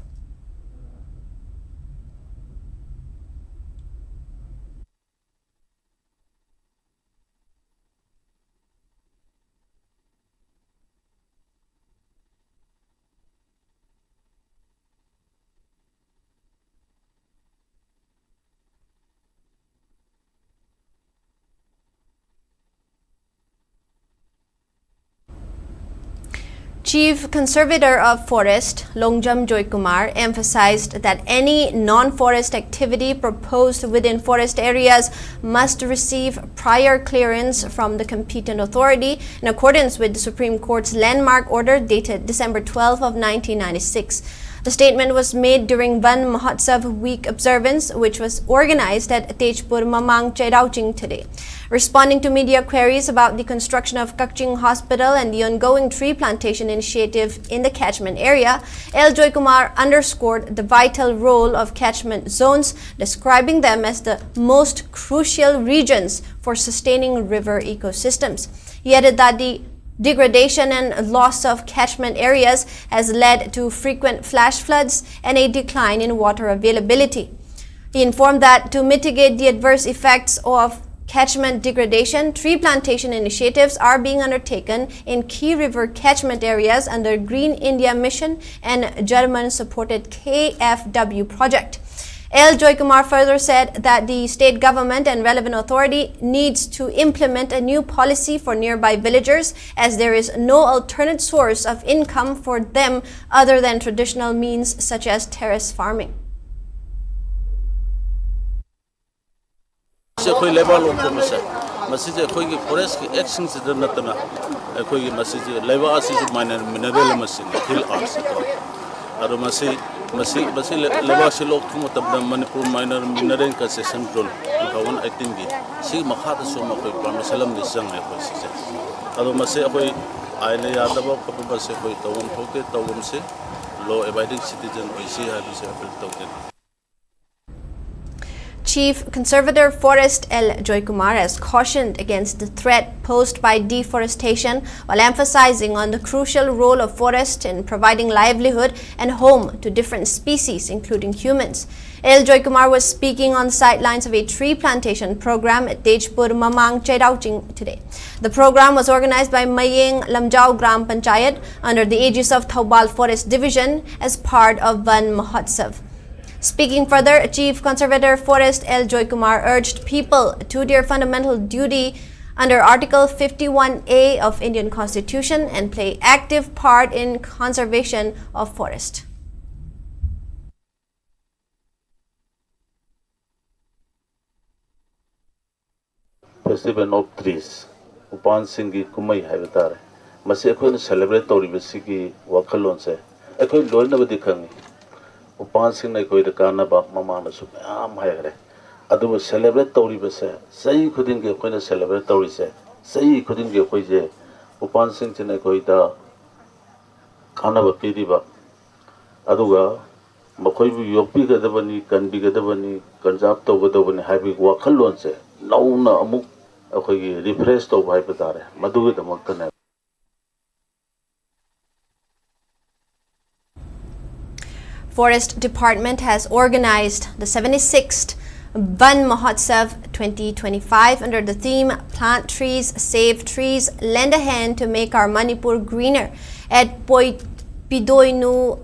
Chief Conservator of Forest, Longjam Joykumar, emphasized that any non-forest activity proposed within forest areas must receive prior clearance from the competent authority in accordance with the Supreme Court's landmark order dated December twelfth of nineteen ninety-six. The statement was made during Van Mahotsav Week observance, which was organized at Tejpur Mamang Cheiraoching today. Responding to media queries about the construction of Kakching Hospital and the ongoing tree plantation initiative in the catchment area, L Joykumar underscored the vital role of catchment zones, describing them as the most crucial regions for sustaining river ecosystems. He added that the degradation and loss of catchment areas has led to frequent flash floods and a decline in water availability. He informed that to mitigate the adverse effects of catchment degradation, tree plantation initiatives are being undertaken in key river catchment areas under Green India Mission and German-supported K F W project. L Joykumar further said that the state government and relevant authority needs to implement a new policy for nearby villagers, as there is no alternate source of income for them other than traditional means such as terrace farming. ꯁꯤ ꯑꯩꯈꯣꯏ ꯂꯩꯕꯥꯛ ꯂꯣꯝ ꯄꯨꯝꯕꯁꯦ ꯃꯁꯤꯁꯦ ꯑꯩꯈꯣꯏꯒꯤ ꯐꯣꯔꯦꯁꯀꯤ ꯑꯦꯛꯁꯤꯡꯁꯤꯗ ꯅꯠꯇꯅ ꯑꯩꯈꯣꯏꯒꯤ ꯃꯁꯤꯁꯦ ꯂꯩꯕꯥꯛ ꯑꯁꯤꯁꯨ ꯃꯥꯏꯅꯔ ꯃꯤꯅꯔꯦꯜ ꯑꯃ ꯆꯤꯡꯉꯦ, ꯍꯤꯜ ꯑꯥꯔꯠꯁꯤꯀꯣ꯫ ꯑꯗꯣ ꯃꯁꯤ ꯃꯁꯤ ꯃꯁꯤ ꯂꯩ- ꯂꯩꯕꯥꯛꯁꯤ ꯂꯧꯊꯣꯛꯄ ꯃꯇꯝꯗ Manipur minor mineral concession rule two thousand ꯑꯩꯠꯇꯤꯟꯒꯤ ꯁꯤꯒꯤ ꯃꯈꯥꯗꯁꯨ ꯑꯃ ꯑꯩꯈꯣꯏ ꯄꯥꯔꯃꯤꯁꯟ ꯑꯃꯗꯤ ꯆꯪꯉꯦ ꯑꯩꯈꯣꯏ ꯁꯤꯁꯦ꯫ ꯑꯗꯣ ꯃꯁꯤ ꯑꯩꯈꯣꯏ ꯑꯥꯏꯟꯅ ꯌꯥꯗꯕ ꯈꯣꯠꯄ ꯃꯁꯤ ꯑꯩꯈꯣꯏ ꯇꯧꯐꯝ ꯊꯣꯛꯇꯦ, ꯇꯧꯐꯝꯁꯤ ꯂꯣ ꯑꯦꯕꯥꯏꯗꯤꯡ ꯁꯤꯇꯤꯖꯟ ꯑꯣꯏꯁꯤ ꯍꯥꯏꯕꯁꯦ ꯑꯩꯈꯣꯏ ꯇꯧꯖꯅꯤꯡꯉꯤ꯫ Chief Conservator Forest L Joykumar has cautioned against the threat posed by deforestation while emphasizing on the crucial role of forest in providing livelihood and home to different species, including humans. L Joykumar was speaking on the sidelines of a tree plantation program at Tejpur Mamang Chedaoching today. The program was organized by Mayeng Lamjao Gram Panchayat under the aegis of Thoubal Forest Division as part of Van Mahotsav. Speaking further, Chief Conservator Forest L Joykumar urged people to their fundamental duty under Article fifty-one A of Indian Constitution and play active part in conservation of forest. Festival of Trees, ꯎꯄꯥꯟꯁꯤꯡꯒꯤ ꯀꯨꯝꯍꯩ ꯍꯥꯏꯕ ꯇꯥꯔꯦ꯫ ꯃꯁꯤ ꯑꯩꯈꯣꯏꯅ ꯁꯦꯂꯦꯕ꯭ꯔꯦꯠ ꯇꯧꯔꯤꯕꯁꯤꯒꯤ ꯋꯥꯈꯜꯂꯣꯟꯁꯦ ꯑꯩꯈꯣꯏ ꯂꯣꯏꯅꯕꯨꯗꯤ ꯈꯪꯉꯤ꯫ ꯎꯄꯥꯟꯁꯤꯡꯅ ꯑꯩꯈꯣꯏꯗ ꯀꯥꯟꯅꯕ ꯃꯃꯥꯡꯗꯁꯨ ꯃꯌꯥꯝ ꯍꯥꯏꯈ꯭ꯔꯦ꯫ ꯑꯗꯨꯕꯨ ꯁꯦꯂꯦꯕ꯭ꯔꯦꯠ ꯇꯧꯔꯤꯕꯁꯦ ꯆꯍꯤ ꯈꯨꯗꯤꯡꯒꯤ ꯑꯩꯈꯣꯏꯅ ꯁꯦꯂꯦꯕ꯭ꯔꯦꯠ ꯇꯧꯔꯤꯁꯦ, ꯆꯍꯤ ꯈꯨꯗꯤꯡꯒꯤ ꯑꯩꯈꯣꯏꯁꯦ ꯎꯄꯥꯟꯁꯤꯡꯁꯤꯅ ꯑꯩꯈꯣꯏꯗ ꯀꯥꯟꯅꯕ ꯄꯤꯔꯤꯕ, ꯑꯗꯨꯒ ꯃꯈꯣꯏꯕꯨ ꯌꯣꯛꯄꯤꯒꯗꯕꯅꯤ, ꯀꯟꯕꯤꯒꯗꯕꯅꯤ, ꯀꯟꯖꯥꯔꯕ ꯇꯧꯒꯗꯕꯅꯤ ꯍꯥꯏꯕꯒꯤ ꯋꯥꯈꯜꯂꯣꯟꯁꯦ ꯅꯧꯅ ꯑꯃꯨꯛ ꯑꯩꯈꯣꯏꯒꯤ ꯔꯤꯐ꯭ꯔꯦꯁ ꯇꯧꯕ ꯍꯥꯏꯕ ꯇꯥꯔꯦ, ꯃꯗꯨꯒꯤꯗꯃꯛꯇꯅꯦ꯫ Forest Department has organized the seventy-sixth Van Mahotsav twenty twenty-five under the theme Plant Trees, Save Trees, Lend a Hand to Make Our Manipur Greener at Poi- Pidoinu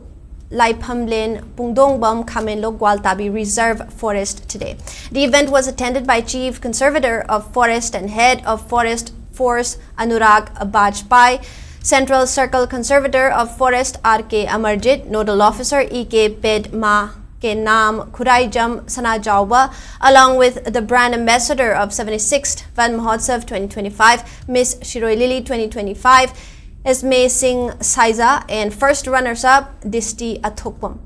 Laiphamlen, Pungdongbam, Khamenlok, Gwaltabi Reserve Forest today. The event was attended by Chief Conservator of Forest and Head of Forest Force Anurag Bajpai, Central Circle Conservator of Forest R K Amarjit, Nodal Officer E K Pedma, Nam Khuraijam Sanajaoba, along with the brand ambassador of seventy-sixth Van Mahotsav twenty twenty-five, Miss Shiroi Lily twenty twenty-five, Esme Singh Saiza, and first runners-up, Disti Athokpam.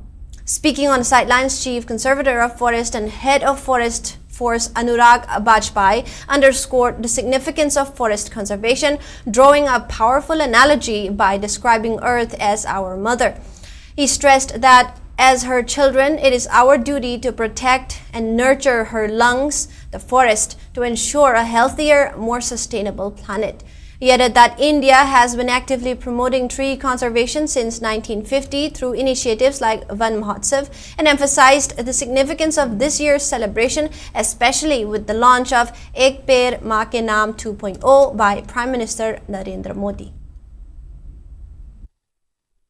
Speaking on the sidelines, Chief Conservator of Forest and Head of Forest Force Anurag Bajpai underscored the significance of forest conservation, drawing a powerful analogy by describing Earth as our mother. He stressed that as her children, it is our duty to protect and nurture her lungs, the forest, to ensure a healthier, more sustainable planet. He added that India has been actively promoting tree conservation since nineteen fifty through initiatives like Van Mahotsav and emphasized the significance of this year's celebration, especially with the launch of Ek Ped Maa Ke Naam two point oh by Prime Minister Narendra Modi.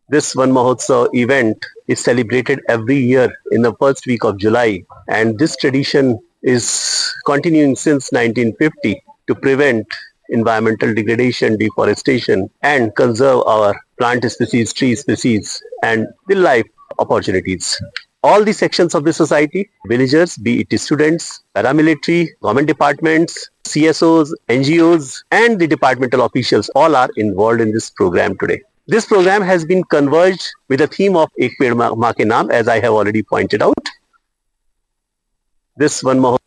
This Van Mahotsav event is celebrated every year in the first week of July, and this tradition is continuing since nineteen fifty to prevent environmental degradation, deforestation, and conserve our plant species, tree species, and the life opportunities. All the sections of the society, villagers, be it students, paramilitary, government departments, C S Os, N G Os, and the departmental officials, all are involved in this program today. This program has been converged with the theme of Ek Ped Maa Ke Naam, as I have already pointed out. This Van Mahotsav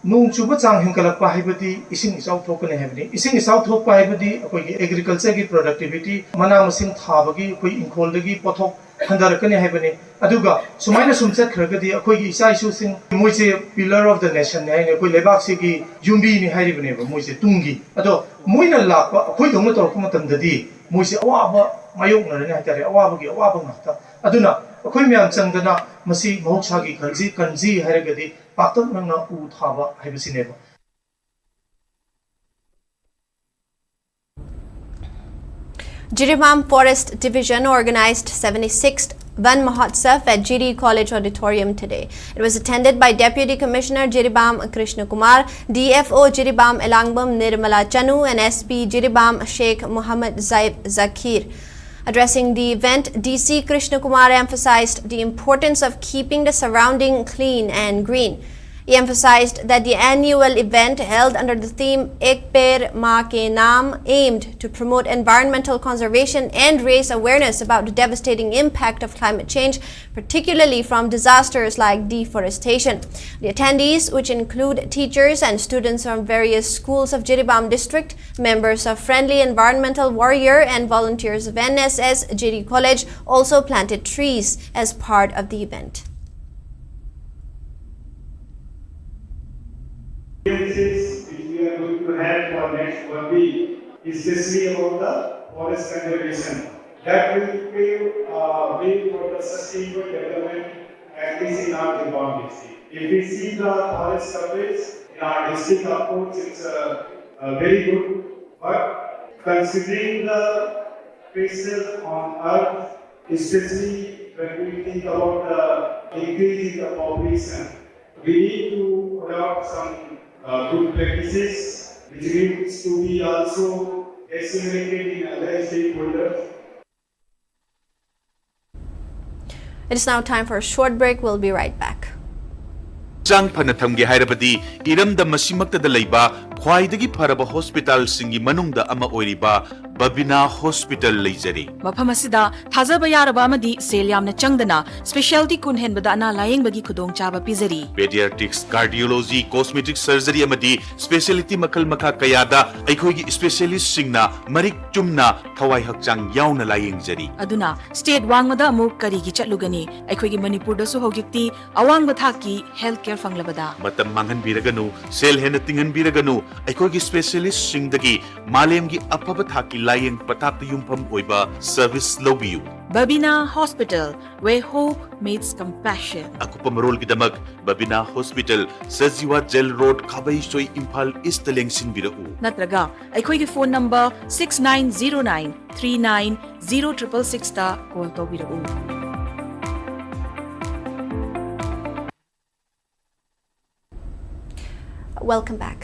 ꯅꯣꯡ ꯆꯨꯕ ꯆꯥꯡ ꯍꯦꯟꯒꯠꯂꯛꯄ ꯍꯥꯏꯕꯗꯤ ꯏꯁꯤꯡ ꯏꯆꯥꯎ ꯊꯣꯛꯀꯅꯤ ꯍꯥꯏꯕꯅꯤ꯫ ꯏꯁꯤꯡ ꯏꯆꯥꯎ ꯊꯣꯛꯄ ꯍꯥꯏꯕꯗꯤ ꯑꯩꯈꯣꯏꯒꯤ ꯑꯦꯒ꯭ꯔꯤꯀꯜꯆꯔꯒꯤ ꯄ꯭ꯔꯗꯛꯇꯤꯚꯤꯇꯤ, ꯃꯅꯥ ꯃꯁꯤꯡ ꯊꯥꯕꯒꯤ ꯑꯩꯈꯣꯏ ꯏꯪꯈꯣꯜꯗꯒꯤ ꯄꯣꯠꯊꯣꯛ ꯍꯟꯊꯔꯛꯀꯅꯤ ꯍꯥꯏꯕꯅꯤ꯫ ꯑꯗꯨꯒ ꯁꯨꯃꯥꯏꯅ ꯁꯨꯝ ꯆꯠꯈ꯭ꯔꯒꯗꯤ ꯑꯩꯈꯣꯏꯒꯤ ꯏꯆꯥ ꯏꯁꯨꯁꯤꯡ, ꯃꯣꯏꯁꯦ pillar of the nation ꯍꯥꯏꯅ ꯑꯩꯈꯣꯏ ꯂꯩꯕꯥꯛꯁꯤꯒꯤ ꯌꯨꯝꯕꯤꯅꯤ ꯍꯥꯏꯔꯤꯕꯅꯦꯕ ꯃꯣꯏꯁꯦ ꯇꯨꯡꯒꯤ꯫ ꯑꯗꯣ ꯃꯣꯏꯅ ꯂꯥꯛꯄ ꯑꯩꯈꯣꯏꯗꯧꯅ ꯇꯧꯔꯛꯄ ꯃꯇꯝꯗꯗꯤ ꯃꯣꯏꯁꯦ ꯑꯋꯥꯕ ꯃꯥꯌꯣꯛꯅꯔꯅꯤ ꯍꯥꯏꯇꯥꯔꯦ, ꯑꯋꯥꯕꯒꯤ ꯑꯋꯥꯕ ꯉꯥꯛꯇ꯫ ꯑꯗꯨꯅ ꯑꯩꯈꯣꯏ ꯃꯌꯥꯝ ꯆꯪꯗꯅ ꯃꯁꯤ ꯃꯍꯧꯁꯥꯒꯤ ꯈꯜꯁꯤ ꯀꯟꯁꯤ ꯍꯥꯏꯔꯒꯗꯤ ꯄꯥꯛꯇꯛꯅꯅ ꯎ ꯊꯥꯕ ꯍꯥꯏꯕꯁꯤꯅꯦꯕ꯫ Jiribam Forest Division organized seventy-sixth Van Mahotsav at G D College Auditorium today. It was attended by Deputy Commissioner Jiribam Krishna Kumar, D F O Jiribam Elangbam Nirmala Chanu, and S P Jiribam Sheikh Muhammad Zaib Zakir. Addressing the event, D C Krishna Kumar emphasized the importance of keeping the surrounding clean and green. He emphasized that the annual event, held under the theme Ek Ped Maa Ke Naam, aimed to promote environmental conservation and raise awareness about the devastating impact of climate change, particularly from disasters like deforestation. The attendees, which include teachers and students from various schools of Jiribam district, members of Friendly Environmental Warrior and volunteers of N S S Jiri College, also planted trees as part of the event. Experiences which we are going to have for next one week, especially about the forest conservation. That will pave uh, way for the sustainable development, at least in our Jiribam district. If we see the forest coverage in our district, of course, it's uh, uh, very good. But considering the pressure on earth, especially when we think about the increase in the population, we need to adopt some uh, good practices which needs to be also assimilated in other stakeholders. It is now time for a short break. We'll be right back. ꯍꯛꯆꯥꯡ ꯐꯅ ꯊꯝꯒꯦ ꯍꯥꯏꯔꯕꯗꯤ ꯏꯔꯝꯗꯝ ꯑꯁꯤꯃꯛꯇꯗ ꯂꯩꯕ ꯈ꯭ꯋꯥꯏꯗꯒꯤ ꯐꯔꯕ ꯍꯣꯁꯄꯤꯇꯥꯜꯁꯤꯡꯒꯤ ꯃꯅꯨꯡꯗ ꯑꯃ ꯑꯣꯏꯔꯤꯕ ꯕꯕꯤꯅꯥ ꯍꯣꯁꯄꯤꯇꯥꯜ ꯂꯩꯖꯔꯤ꯫ ꯃꯐꯝ ꯑꯁꯤꯗ ꯊꯥꯖꯕ ꯌꯥꯔꯕ ꯑꯃꯗꯤ ꯁꯦꯜ ꯌꯥꯝꯅ ꯆꯪꯗꯅ ꯁ꯭ꯄꯦꯁꯤꯌꯦꯜꯇꯤ ꯀꯨꯟ ꯍꯦꯟꯕꯗ ꯑꯅꯥ ꯂꯥꯌꯦꯡꯕꯒꯤ ꯈꯨꯗꯣꯡꯆꯥꯕ ꯄꯤꯖꯔꯤ꯫ Pediatrics, Cardiology, Cosmetic Surgery ꯑꯃꯗꯤ ꯁ꯭ꯄꯦꯁꯤꯌꯦꯂꯤꯇꯤ ꯃꯈꯜ ꯃꯈꯥ ꯀꯌꯥꯗ ꯑꯩꯈꯣꯏꯒꯤ ꯁ꯭ꯄꯦꯁꯤꯌꯦꯂꯤꯁꯁꯤꯡꯅ ꯃꯔꯤꯛ ꯆꯨꯝꯅ ꯊꯋꯥꯏ ꯍꯛꯆꯥꯡ ꯌꯥꯎꯅ ꯂꯥꯌꯦꯡꯖꯔꯤ꯫ ꯑꯗꯨꯅ ꯁ꯭ꯇꯦꯠ ꯋꯥꯡꯃꯗ ꯑꯃꯨꯛ ꯀꯔꯤꯒꯤ ꯆꯠꯂꯨꯒꯅꯤ? ꯑꯩꯈꯣꯏꯒꯤ ꯃꯅꯤꯄꯨꯔꯗꯁꯨ ꯍꯧꯖꯤꯛꯇꯤ ꯑꯋꯥꯡꯕ ꯊꯥꯛꯀꯤ ꯍꯦꯜꯊ ꯀꯦꯌꯔ ꯐꯪꯂꯕꯗ꯫ ꯃꯇꯝ ꯃꯥꯡꯍꯟꯕꯤꯔꯒꯅꯨ, ꯁꯦꯜ ꯍꯦꯟꯅ ꯇꯤꯡꯍꯟꯕꯤꯔꯒꯅꯨ, ꯑꯩꯈꯣꯏꯒꯤ ꯁ꯭ꯄꯦꯁꯤꯌꯦꯂꯤꯁꯁꯤꯡꯗꯒꯤ ꯃꯥꯂꯦꯝꯒꯤ ꯑꯐꯕ ꯊꯥꯛꯀꯤ ꯂꯥꯌꯦꯡ ꯄꯊꯥꯞꯇ ꯌꯨꯝꯐꯝ ꯑꯣꯏꯕ ꯁꯔꯚꯤꯁ ꯂꯧꯕꯤꯌꯨ꯫ Babina Hospital, where hope meets compassion. ꯑꯀꯨꯞꯄ ꯃꯔꯣꯜꯒꯤꯗꯃꯛ Babina hospital, Sajiwa jail road, Khabeisoi, Imphal east ꯂꯦꯡꯁꯤꯟꯕꯤꯔꯛꯎ꯫ ꯅꯠꯇ꯭ꯔꯒ ꯑꯩꯈꯣꯏꯒꯤ phone number six nine zero nine three nine zero triple six ꯇ ꯀꯣꯜ ꯇꯧꯕꯤꯔꯛꯎ꯫ Welcome back.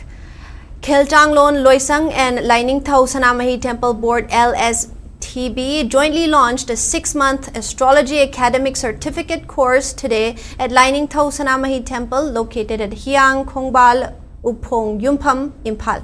Kheltanglon Loisang and Lainingthau Sanamahi Temple Board, L S T T B jointly launched a six-month astrology academic certificate course today at Lainingthou Sanamahi Temple, located at Hiang Khongbal Uphong Yumpham, Imphal.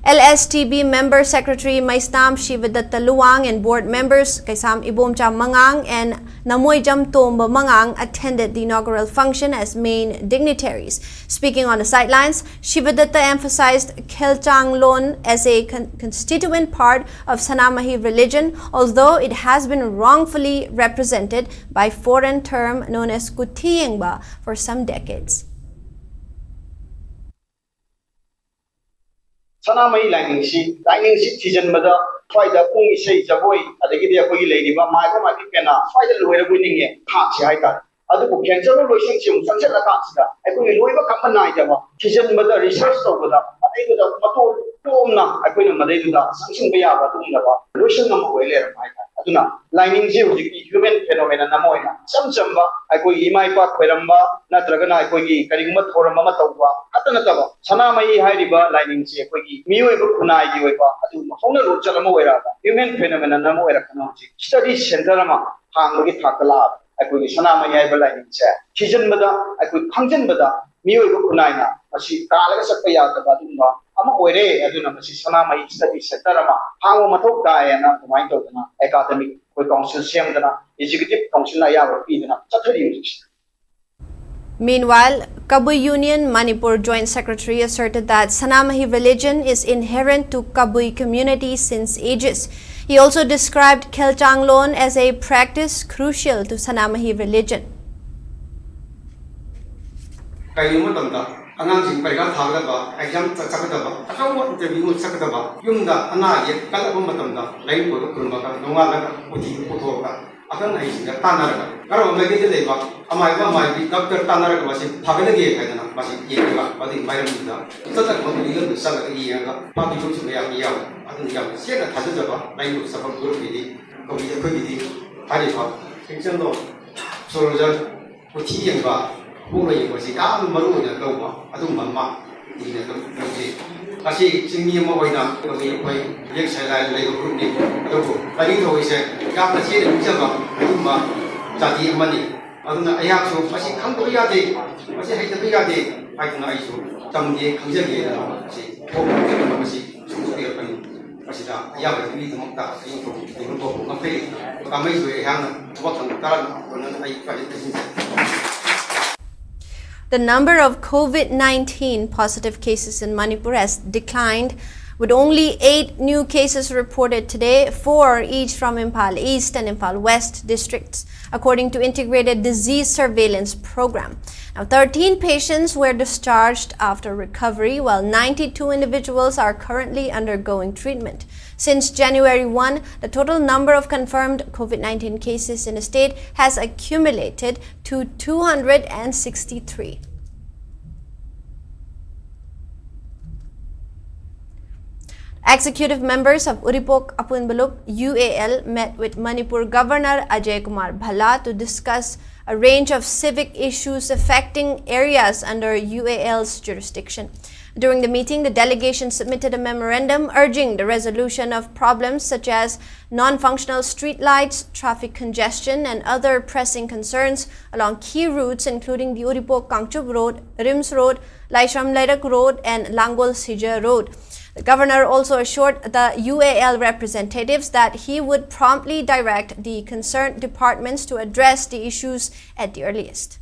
L S T B member secretary Maisnam Shivadatta Luwang and board members Kaisam Ibomcha Mangang and Namoijam Tomba Mangang attended the inaugural function as main dignitaries. Speaking on the sidelines, Shivadatta emphasized Khelchang Lon as a con- constituent part of Sanamahi religion, although it has been wrongfully represented by foreign term known as Kuthiyengba for some decades. ꯁꯅꯥꯃꯍꯤ ꯂꯥꯏꯅꯤꯡꯁꯤ ꯂꯥꯏꯅꯤꯡꯁꯤ ꯊꯤꯖꯤꯟꯕꯗ ꯁ꯭ꯋꯥꯏꯗ ꯄꯨꯡ ꯏꯁꯩ ꯖꯒꯣꯏ ꯑꯗꯒꯤꯗꯤ ꯑꯩꯈꯣꯏꯒꯤ ꯂꯩꯔꯤꯕ ꯃꯥꯏꯕ ꯃꯥꯏꯕꯤ ꯄꯦꯅꯥ ꯁ꯭ꯋꯥꯏꯗ ꯂꯣꯏꯔꯕꯣꯏ ꯅꯤꯡꯉꯦ ꯊꯥꯛꯁꯤ ꯍꯥꯏꯇꯥꯔꯦ꯫ ꯑꯗꯨꯕꯨ ꯀꯦꯟꯁꯔ ꯂꯣꯏꯁꯪꯁꯤ ꯑꯃꯨꯛ ꯆꯪꯁꯤꯜꯂꯀꯥꯟꯁꯤꯗ ꯑꯩꯈꯣꯏꯒꯤ ꯂꯣꯏꯕ ꯈꯝꯕ ꯅꯥꯏꯗꯕ ꯊꯤꯖꯤꯟꯕꯗ ꯔꯤꯁꯔꯁ ꯇꯧꯕꯗ ꯃꯗꯩꯗꯨꯗ ꯃꯇꯣꯟ ꯇꯣꯝꯅ ꯑꯩꯈꯣꯏꯅ ꯃꯗꯩꯗꯨꯗ ꯆꯪꯁꯤꯟꯕ ꯌꯥꯕ ꯑꯗꯨꯒꯨꯝꯂꯕ ꯂꯣꯏꯁꯪ ꯑꯃ ꯑꯣꯏ ꯂꯩꯔꯝꯕ ꯍꯥꯏꯇꯥꯔꯦ꯫ ꯑꯗꯨꯅ ꯂꯥꯏꯅꯤꯡꯁꯤ ꯍꯧꯖꯤꯛꯇꯤ ꯍ꯭ꯌꯨꯃꯦꯟ ꯐꯦꯅꯣꯃꯦꯅꯟ ꯑꯃ ꯑꯣꯏꯅ ꯏꯆꯝ ꯆꯝꯕ ꯑꯩꯈꯣꯏꯒꯤ ꯏꯃꯥ ꯏꯄꯥ ꯈꯣꯏꯔꯝꯕ ꯅꯠꯇ꯭ꯔꯒꯅ ꯑꯩꯈꯣꯏꯒꯤ ꯀꯔꯤꯒꯨꯝꯕ ꯊꯧꯔꯝ ꯑꯃ ꯇꯧꯕ ꯈꯛꯇ ꯅꯠꯇꯕ ꯁꯅꯥꯃꯍꯤ ꯍꯥꯏꯔꯤꯕ ꯂꯥꯏꯅꯤꯡꯁꯤ ꯑꯩꯈꯣꯏꯒꯤ ꯃꯤꯑꯣꯏꯕ ꯈꯨꯟꯅꯥꯏꯒꯤ ꯑꯣꯏꯕ ꯑꯗꯨꯒꯨꯝꯕ ꯍꯧꯅ ꯂꯣꯟꯆꯠ ꯑꯃ ꯑꯣꯏꯔꯛꯑꯕ ꯍ꯭ꯌꯨꯃꯦꯟ ꯐꯦꯅꯣꯃꯦꯅꯟ ꯑꯃ ꯑꯣꯏꯔꯛꯇꯅ ꯍꯧꯖꯤꯛ ꯁ꯭ꯇꯗꯤ ꯁꯦꯟꯇꯔ ꯑꯃ ꯍꯥꯡꯕꯒꯤ ꯊꯥꯛꯇ ꯂꯥꯛꯑꯕ꯫ ꯑꯩꯈꯣꯏꯒꯤ ꯁꯅꯥꯃꯍꯤ ꯍꯥꯏꯕ ꯂꯥꯏꯅꯤꯡꯁꯦ ꯊꯤꯖꯤꯟꯕꯗ ꯑꯩꯈꯣꯏ ꯈꯪꯖꯤꯟꯕꯗ ꯃꯤꯑꯣꯏꯕ ꯈꯨꯟꯅꯥꯏꯅ ꯃꯁꯤ ꯀꯥꯜꯂꯒ ꯆꯠꯄ ꯌꯥꯗꯕ ꯑꯗꯨꯒꯨꯝꯕ ꯑꯃ ꯑꯣꯏꯔꯦ꯫ ꯑꯗꯨꯅ ꯃꯁꯤ ꯁꯅꯥꯃꯍꯤ ꯁ꯭ꯇꯗꯤ ꯁꯦꯟꯇꯔ ꯑꯃ ꯍꯥꯡꯕ ꯃꯊꯧ ꯇꯥꯏꯌꯦꯅ ꯑꯗꯨꯃꯥꯏꯅ ꯇꯧꯗꯅ ꯑꯦꯀꯥꯗꯃꯤꯛ ꯑꯩꯈꯣꯏ ꯀꯥꯎꯟꯁꯤꯜ ꯁꯦꯝꯗꯅ ꯑꯦꯛꯖꯤꯀ꯭ꯌꯨꯇꯤꯚ ꯀꯥꯎꯟꯁꯤꯜꯅ ꯑꯌꯥꯕ ꯄꯤꯗꯅ ꯆꯠꯊꯔꯤ ꯍꯧꯖꯤꯛꯁꯦ꯫ Meanwhile, Kabui Union Manipur Joint Secretary asserted that Sanamahi religion is inherent to Kabui community since ages. He also described Khelchang Lon as a practice crucial to Sanamahi religion. ꯀꯔꯤꯒꯨꯝꯕ ꯃꯇꯝꯗ ꯑꯉꯥꯡꯁꯤꯡ ꯄꯔꯤꯈꯥ ꯊꯥꯒꯗꯕ, ꯑꯦꯛꯖꯥꯝ ꯆꯠꯀꯗꯕ, ꯑꯆꯧꯕ ꯏꯟꯇꯔꯚ꯭ꯌꯨ ꯆꯠꯀꯗꯕ, ꯌꯨꯝꯗ ꯑꯅꯥ ꯑꯌꯦꯛ ꯀꯜꯂꯛꯄ ꯃꯇꯝꯗ ꯂꯥꯏꯅꯤꯡ ꯀꯣꯜꯗ ꯈꯨꯔꯨꯝꯃꯒ ꯅꯣꯡꯉꯥꯜꯂꯒ ꯎꯇꯤ ꯄꯨꯊꯣꯛꯑꯒ ꯑꯈꯪ ꯑꯍꯩꯁꯤꯡꯒ ꯇꯥꯟꯅꯔꯒ ꯀꯔꯝꯕ ꯃꯥꯏꯀꯩꯗ ꯂꯩꯕ ꯑꯃꯥꯏꯕ ꯑꯃꯥꯏꯕꯤ ꯗꯣꯛꯇꯔ ꯇꯥꯟꯅꯔꯒ ꯃꯁꯤ ꯐꯒꯗꯒꯦ ꯍꯥꯏꯗꯅ ꯃꯁꯤ ꯌꯦꯡꯉꯒ ꯃꯗꯨꯒꯤ ꯃꯥꯏꯔꯝꯗꯨꯗ ꯆꯠꯇ ꯈꯣꯠꯄ ꯂꯤꯂꯣꯟꯗꯨ ꯆꯠꯂꯒ ꯌꯦꯡꯉꯒ ꯐꯥꯕꯤꯕꯁꯨ ꯃꯌꯥꯝ ꯌꯥꯎꯏ꯫ ꯑꯗꯨꯅ ꯌꯥꯝꯅ ꯆꯦꯠꯅ ꯊꯥꯖꯖꯕ ꯂꯥꯏꯅꯤꯡ ꯆꯠꯐꯝ ꯒ꯭ꯔꯨꯞꯀꯤꯗꯤ ꯀꯧꯏ꯫ ꯑꯩꯈꯣꯏꯒꯤꯗꯤ ꯍꯥꯏꯔꯤꯕ ꯈ꯭ꯔꯤꯁꯇꯤꯌꯥꯟꯗꯣ ꯁꯣꯔꯣꯖꯟ ꯀꯨꯊꯤ ꯌꯦꯡꯕ ꯄꯣꯛꯂ ꯌꯦꯡꯕꯁꯤ ꯌꯥꯝꯅ ꯃꯔꯨ ꯑꯣꯏꯅ ꯂꯧꯕ ꯑꯗꯨꯒꯨꯝꯕ ꯑꯃ ꯃꯁꯤ ꯆꯤꯡꯃꯤ ꯑꯃ ꯑꯣꯏꯅ ꯑꯩꯈꯣꯏ ꯌꯦꯛ ꯁꯂꯥꯏ ꯂꯩꯕ ꯒ꯭ꯔꯨꯞꯅꯤ꯫ ꯑꯗꯨꯕꯨ ꯂꯥꯏꯅꯤꯡꯊꯧ ꯑꯩꯁꯦ ꯌꯥꯝꯅ ꯊꯤꯅ ꯅꯤꯡꯖꯕ ꯑꯗꯨꯒꯨꯝꯕ ꯖꯥꯇꯤ ꯑꯃꯅꯤ꯫ ꯑꯗꯨꯅ ꯑꯩꯍꯥꯛꯁꯨ ꯃꯁꯤ ꯈꯪꯗꯕ ꯌꯥꯗꯦ, ꯃꯁꯤ ꯍꯩꯇꯕ ꯌꯥꯗꯦ ꯍꯥꯏꯗꯨꯅ ꯑꯩꯁꯨ ꯇꯝꯒꯦ ꯈꯪꯖꯒꯦꯗꯅ ꯃꯁꯤ ꯊꯣꯛꯄ ꯃꯁꯤ ꯁꯨꯝ ꯊꯣꯛꯄꯤꯔꯛꯄꯅꯤ꯫ ꯃꯁꯤꯗ ꯑꯌꯥꯕ ꯄꯤꯕꯒꯤꯗꯃꯛꯇ ꯑꯩ ꯊꯣꯛꯄ ꯉꯝꯈꯩ ꯀꯥꯃꯩꯁꯨ ꯑꯩꯍꯥꯛꯅ ꯊꯕꯛ ꯊꯝꯕ ꯇꯥꯔꯒ ꯑꯩ ꯄ꯭ꯔꯥꯏꯚꯦꯠ ꯇꯧꯖꯒꯦ꯫ The number of COVID nineteen positive cases in Manipur has declined, with only eight new cases reported today, four each from Imphal East and Imphal West districts, according to Integrated Disease Surveillance Program. Now, thirteen patients were discharged after recovery, while ninety-two individuals are currently undergoing treatment. Since January one, the total number of confirmed COVID nineteen cases in the state has accumulated to two hundred sixty-three. Executive members of Uripok Apunbalup U A L met with Manipur Governor Ajay Kumar Bhalla to discuss a range of civic issues affecting areas under U A L's jurisdiction. During the meeting, the delegation submitted a memorandum urging the resolution of problems such as non-functional streetlights, traffic congestion, and other pressing concerns along key routes including the Uripok Kangchup Road, RIMS Road, Laishram Leirak Road, and Langol Sija Road. The governor also assured the U A L representatives that he would promptly direct the concerned departments to address the issues at the earliest.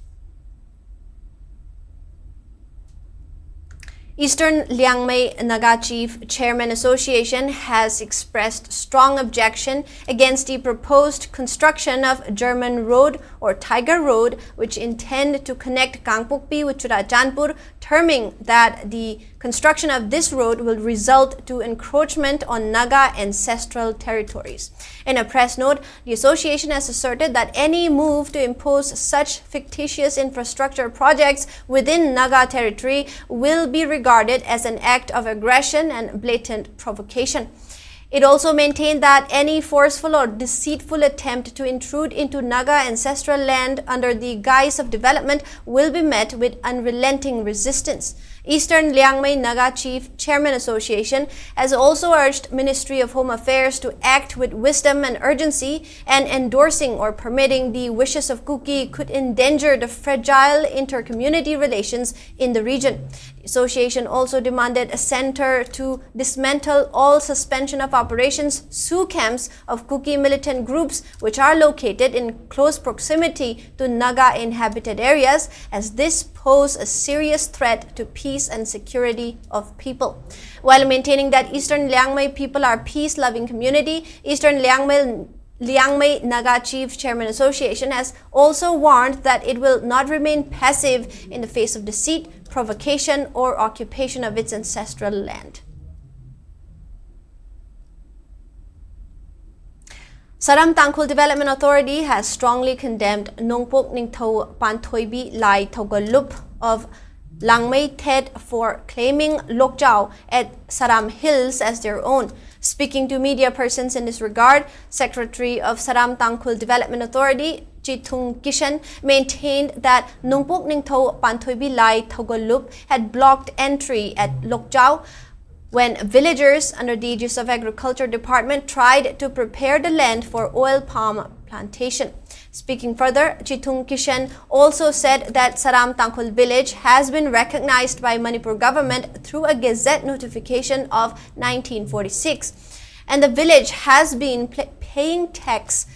Eastern Liangmai Naga Chief Chairman Association has expressed strong objection against the proposed construction of German Road or Tiger Road, which intend to connect Kangpokpi with Churachandpur, terming that the construction of this road will result to encroachment on Naga ancestral territories. In a press note, the association has asserted that any move to impose such fictitious infrastructure projects within Naga territory will be regarded as an act of aggression and blatant provocation. It also maintained that any forceful or deceitful attempt to intrude into Naga ancestral land under the guise of development will be met with unrelenting resistance. Eastern Liangmai Naga Chief Chairman Association has also urged Ministry of Home Affairs to act with wisdom and urgency and endorsing or permitting the wishes of Kuki could endanger the fragile inter-community relations in the region. The association also demanded a center to dismantle all Suspension of Operations, SoO camps of Kuki militant groups which are located in close proximity to Naga inhabited areas, as this pose a serious threat to peace and security of people. While maintaining that Eastern Liangmai people are peace-loving community, Eastern Liangmai Liangmai Naga Chief Chairman Association has also warned that it will not remain passive in the face of deceit, provocation, or occupation of its ancestral land. Saram Tangkhul Development Authority has strongly condemned Nongpok Ningthou Panthoibi Lai Thogalup of Langmei Thet for claiming Lokchao at Saram Hills as their own. Speaking to media persons in this regard, Secretary of Saram Tangkhul Development Authority, Chithung Kishan, maintained that Nongpok Ningthou Panthoibi Lai Thogalup had blocked entry at Lokchao when villagers under the Aegis of Agriculture Department tried to prepare the land for oil palm plantation. Speaking further, Chithung Kishan also said that Saram Tangkhul village has been recognized by Manipur government through a gazette notification of nineteen forty-six, and the village has been pl- paying tax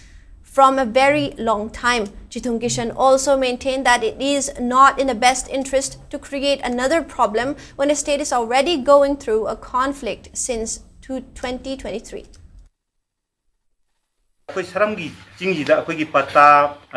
from a very long time. Chithung Kishan also maintained that it is not in the best interest to create another problem when the state is already going through a conflict since two- twenty twenty-three. ꯑꯩꯈꯣꯏ ꯁꯔꯝꯒꯤ ꯆꯤꯡꯁꯤꯗ ꯑꯩꯈꯣꯏꯒꯤ ꯄꯇꯥ,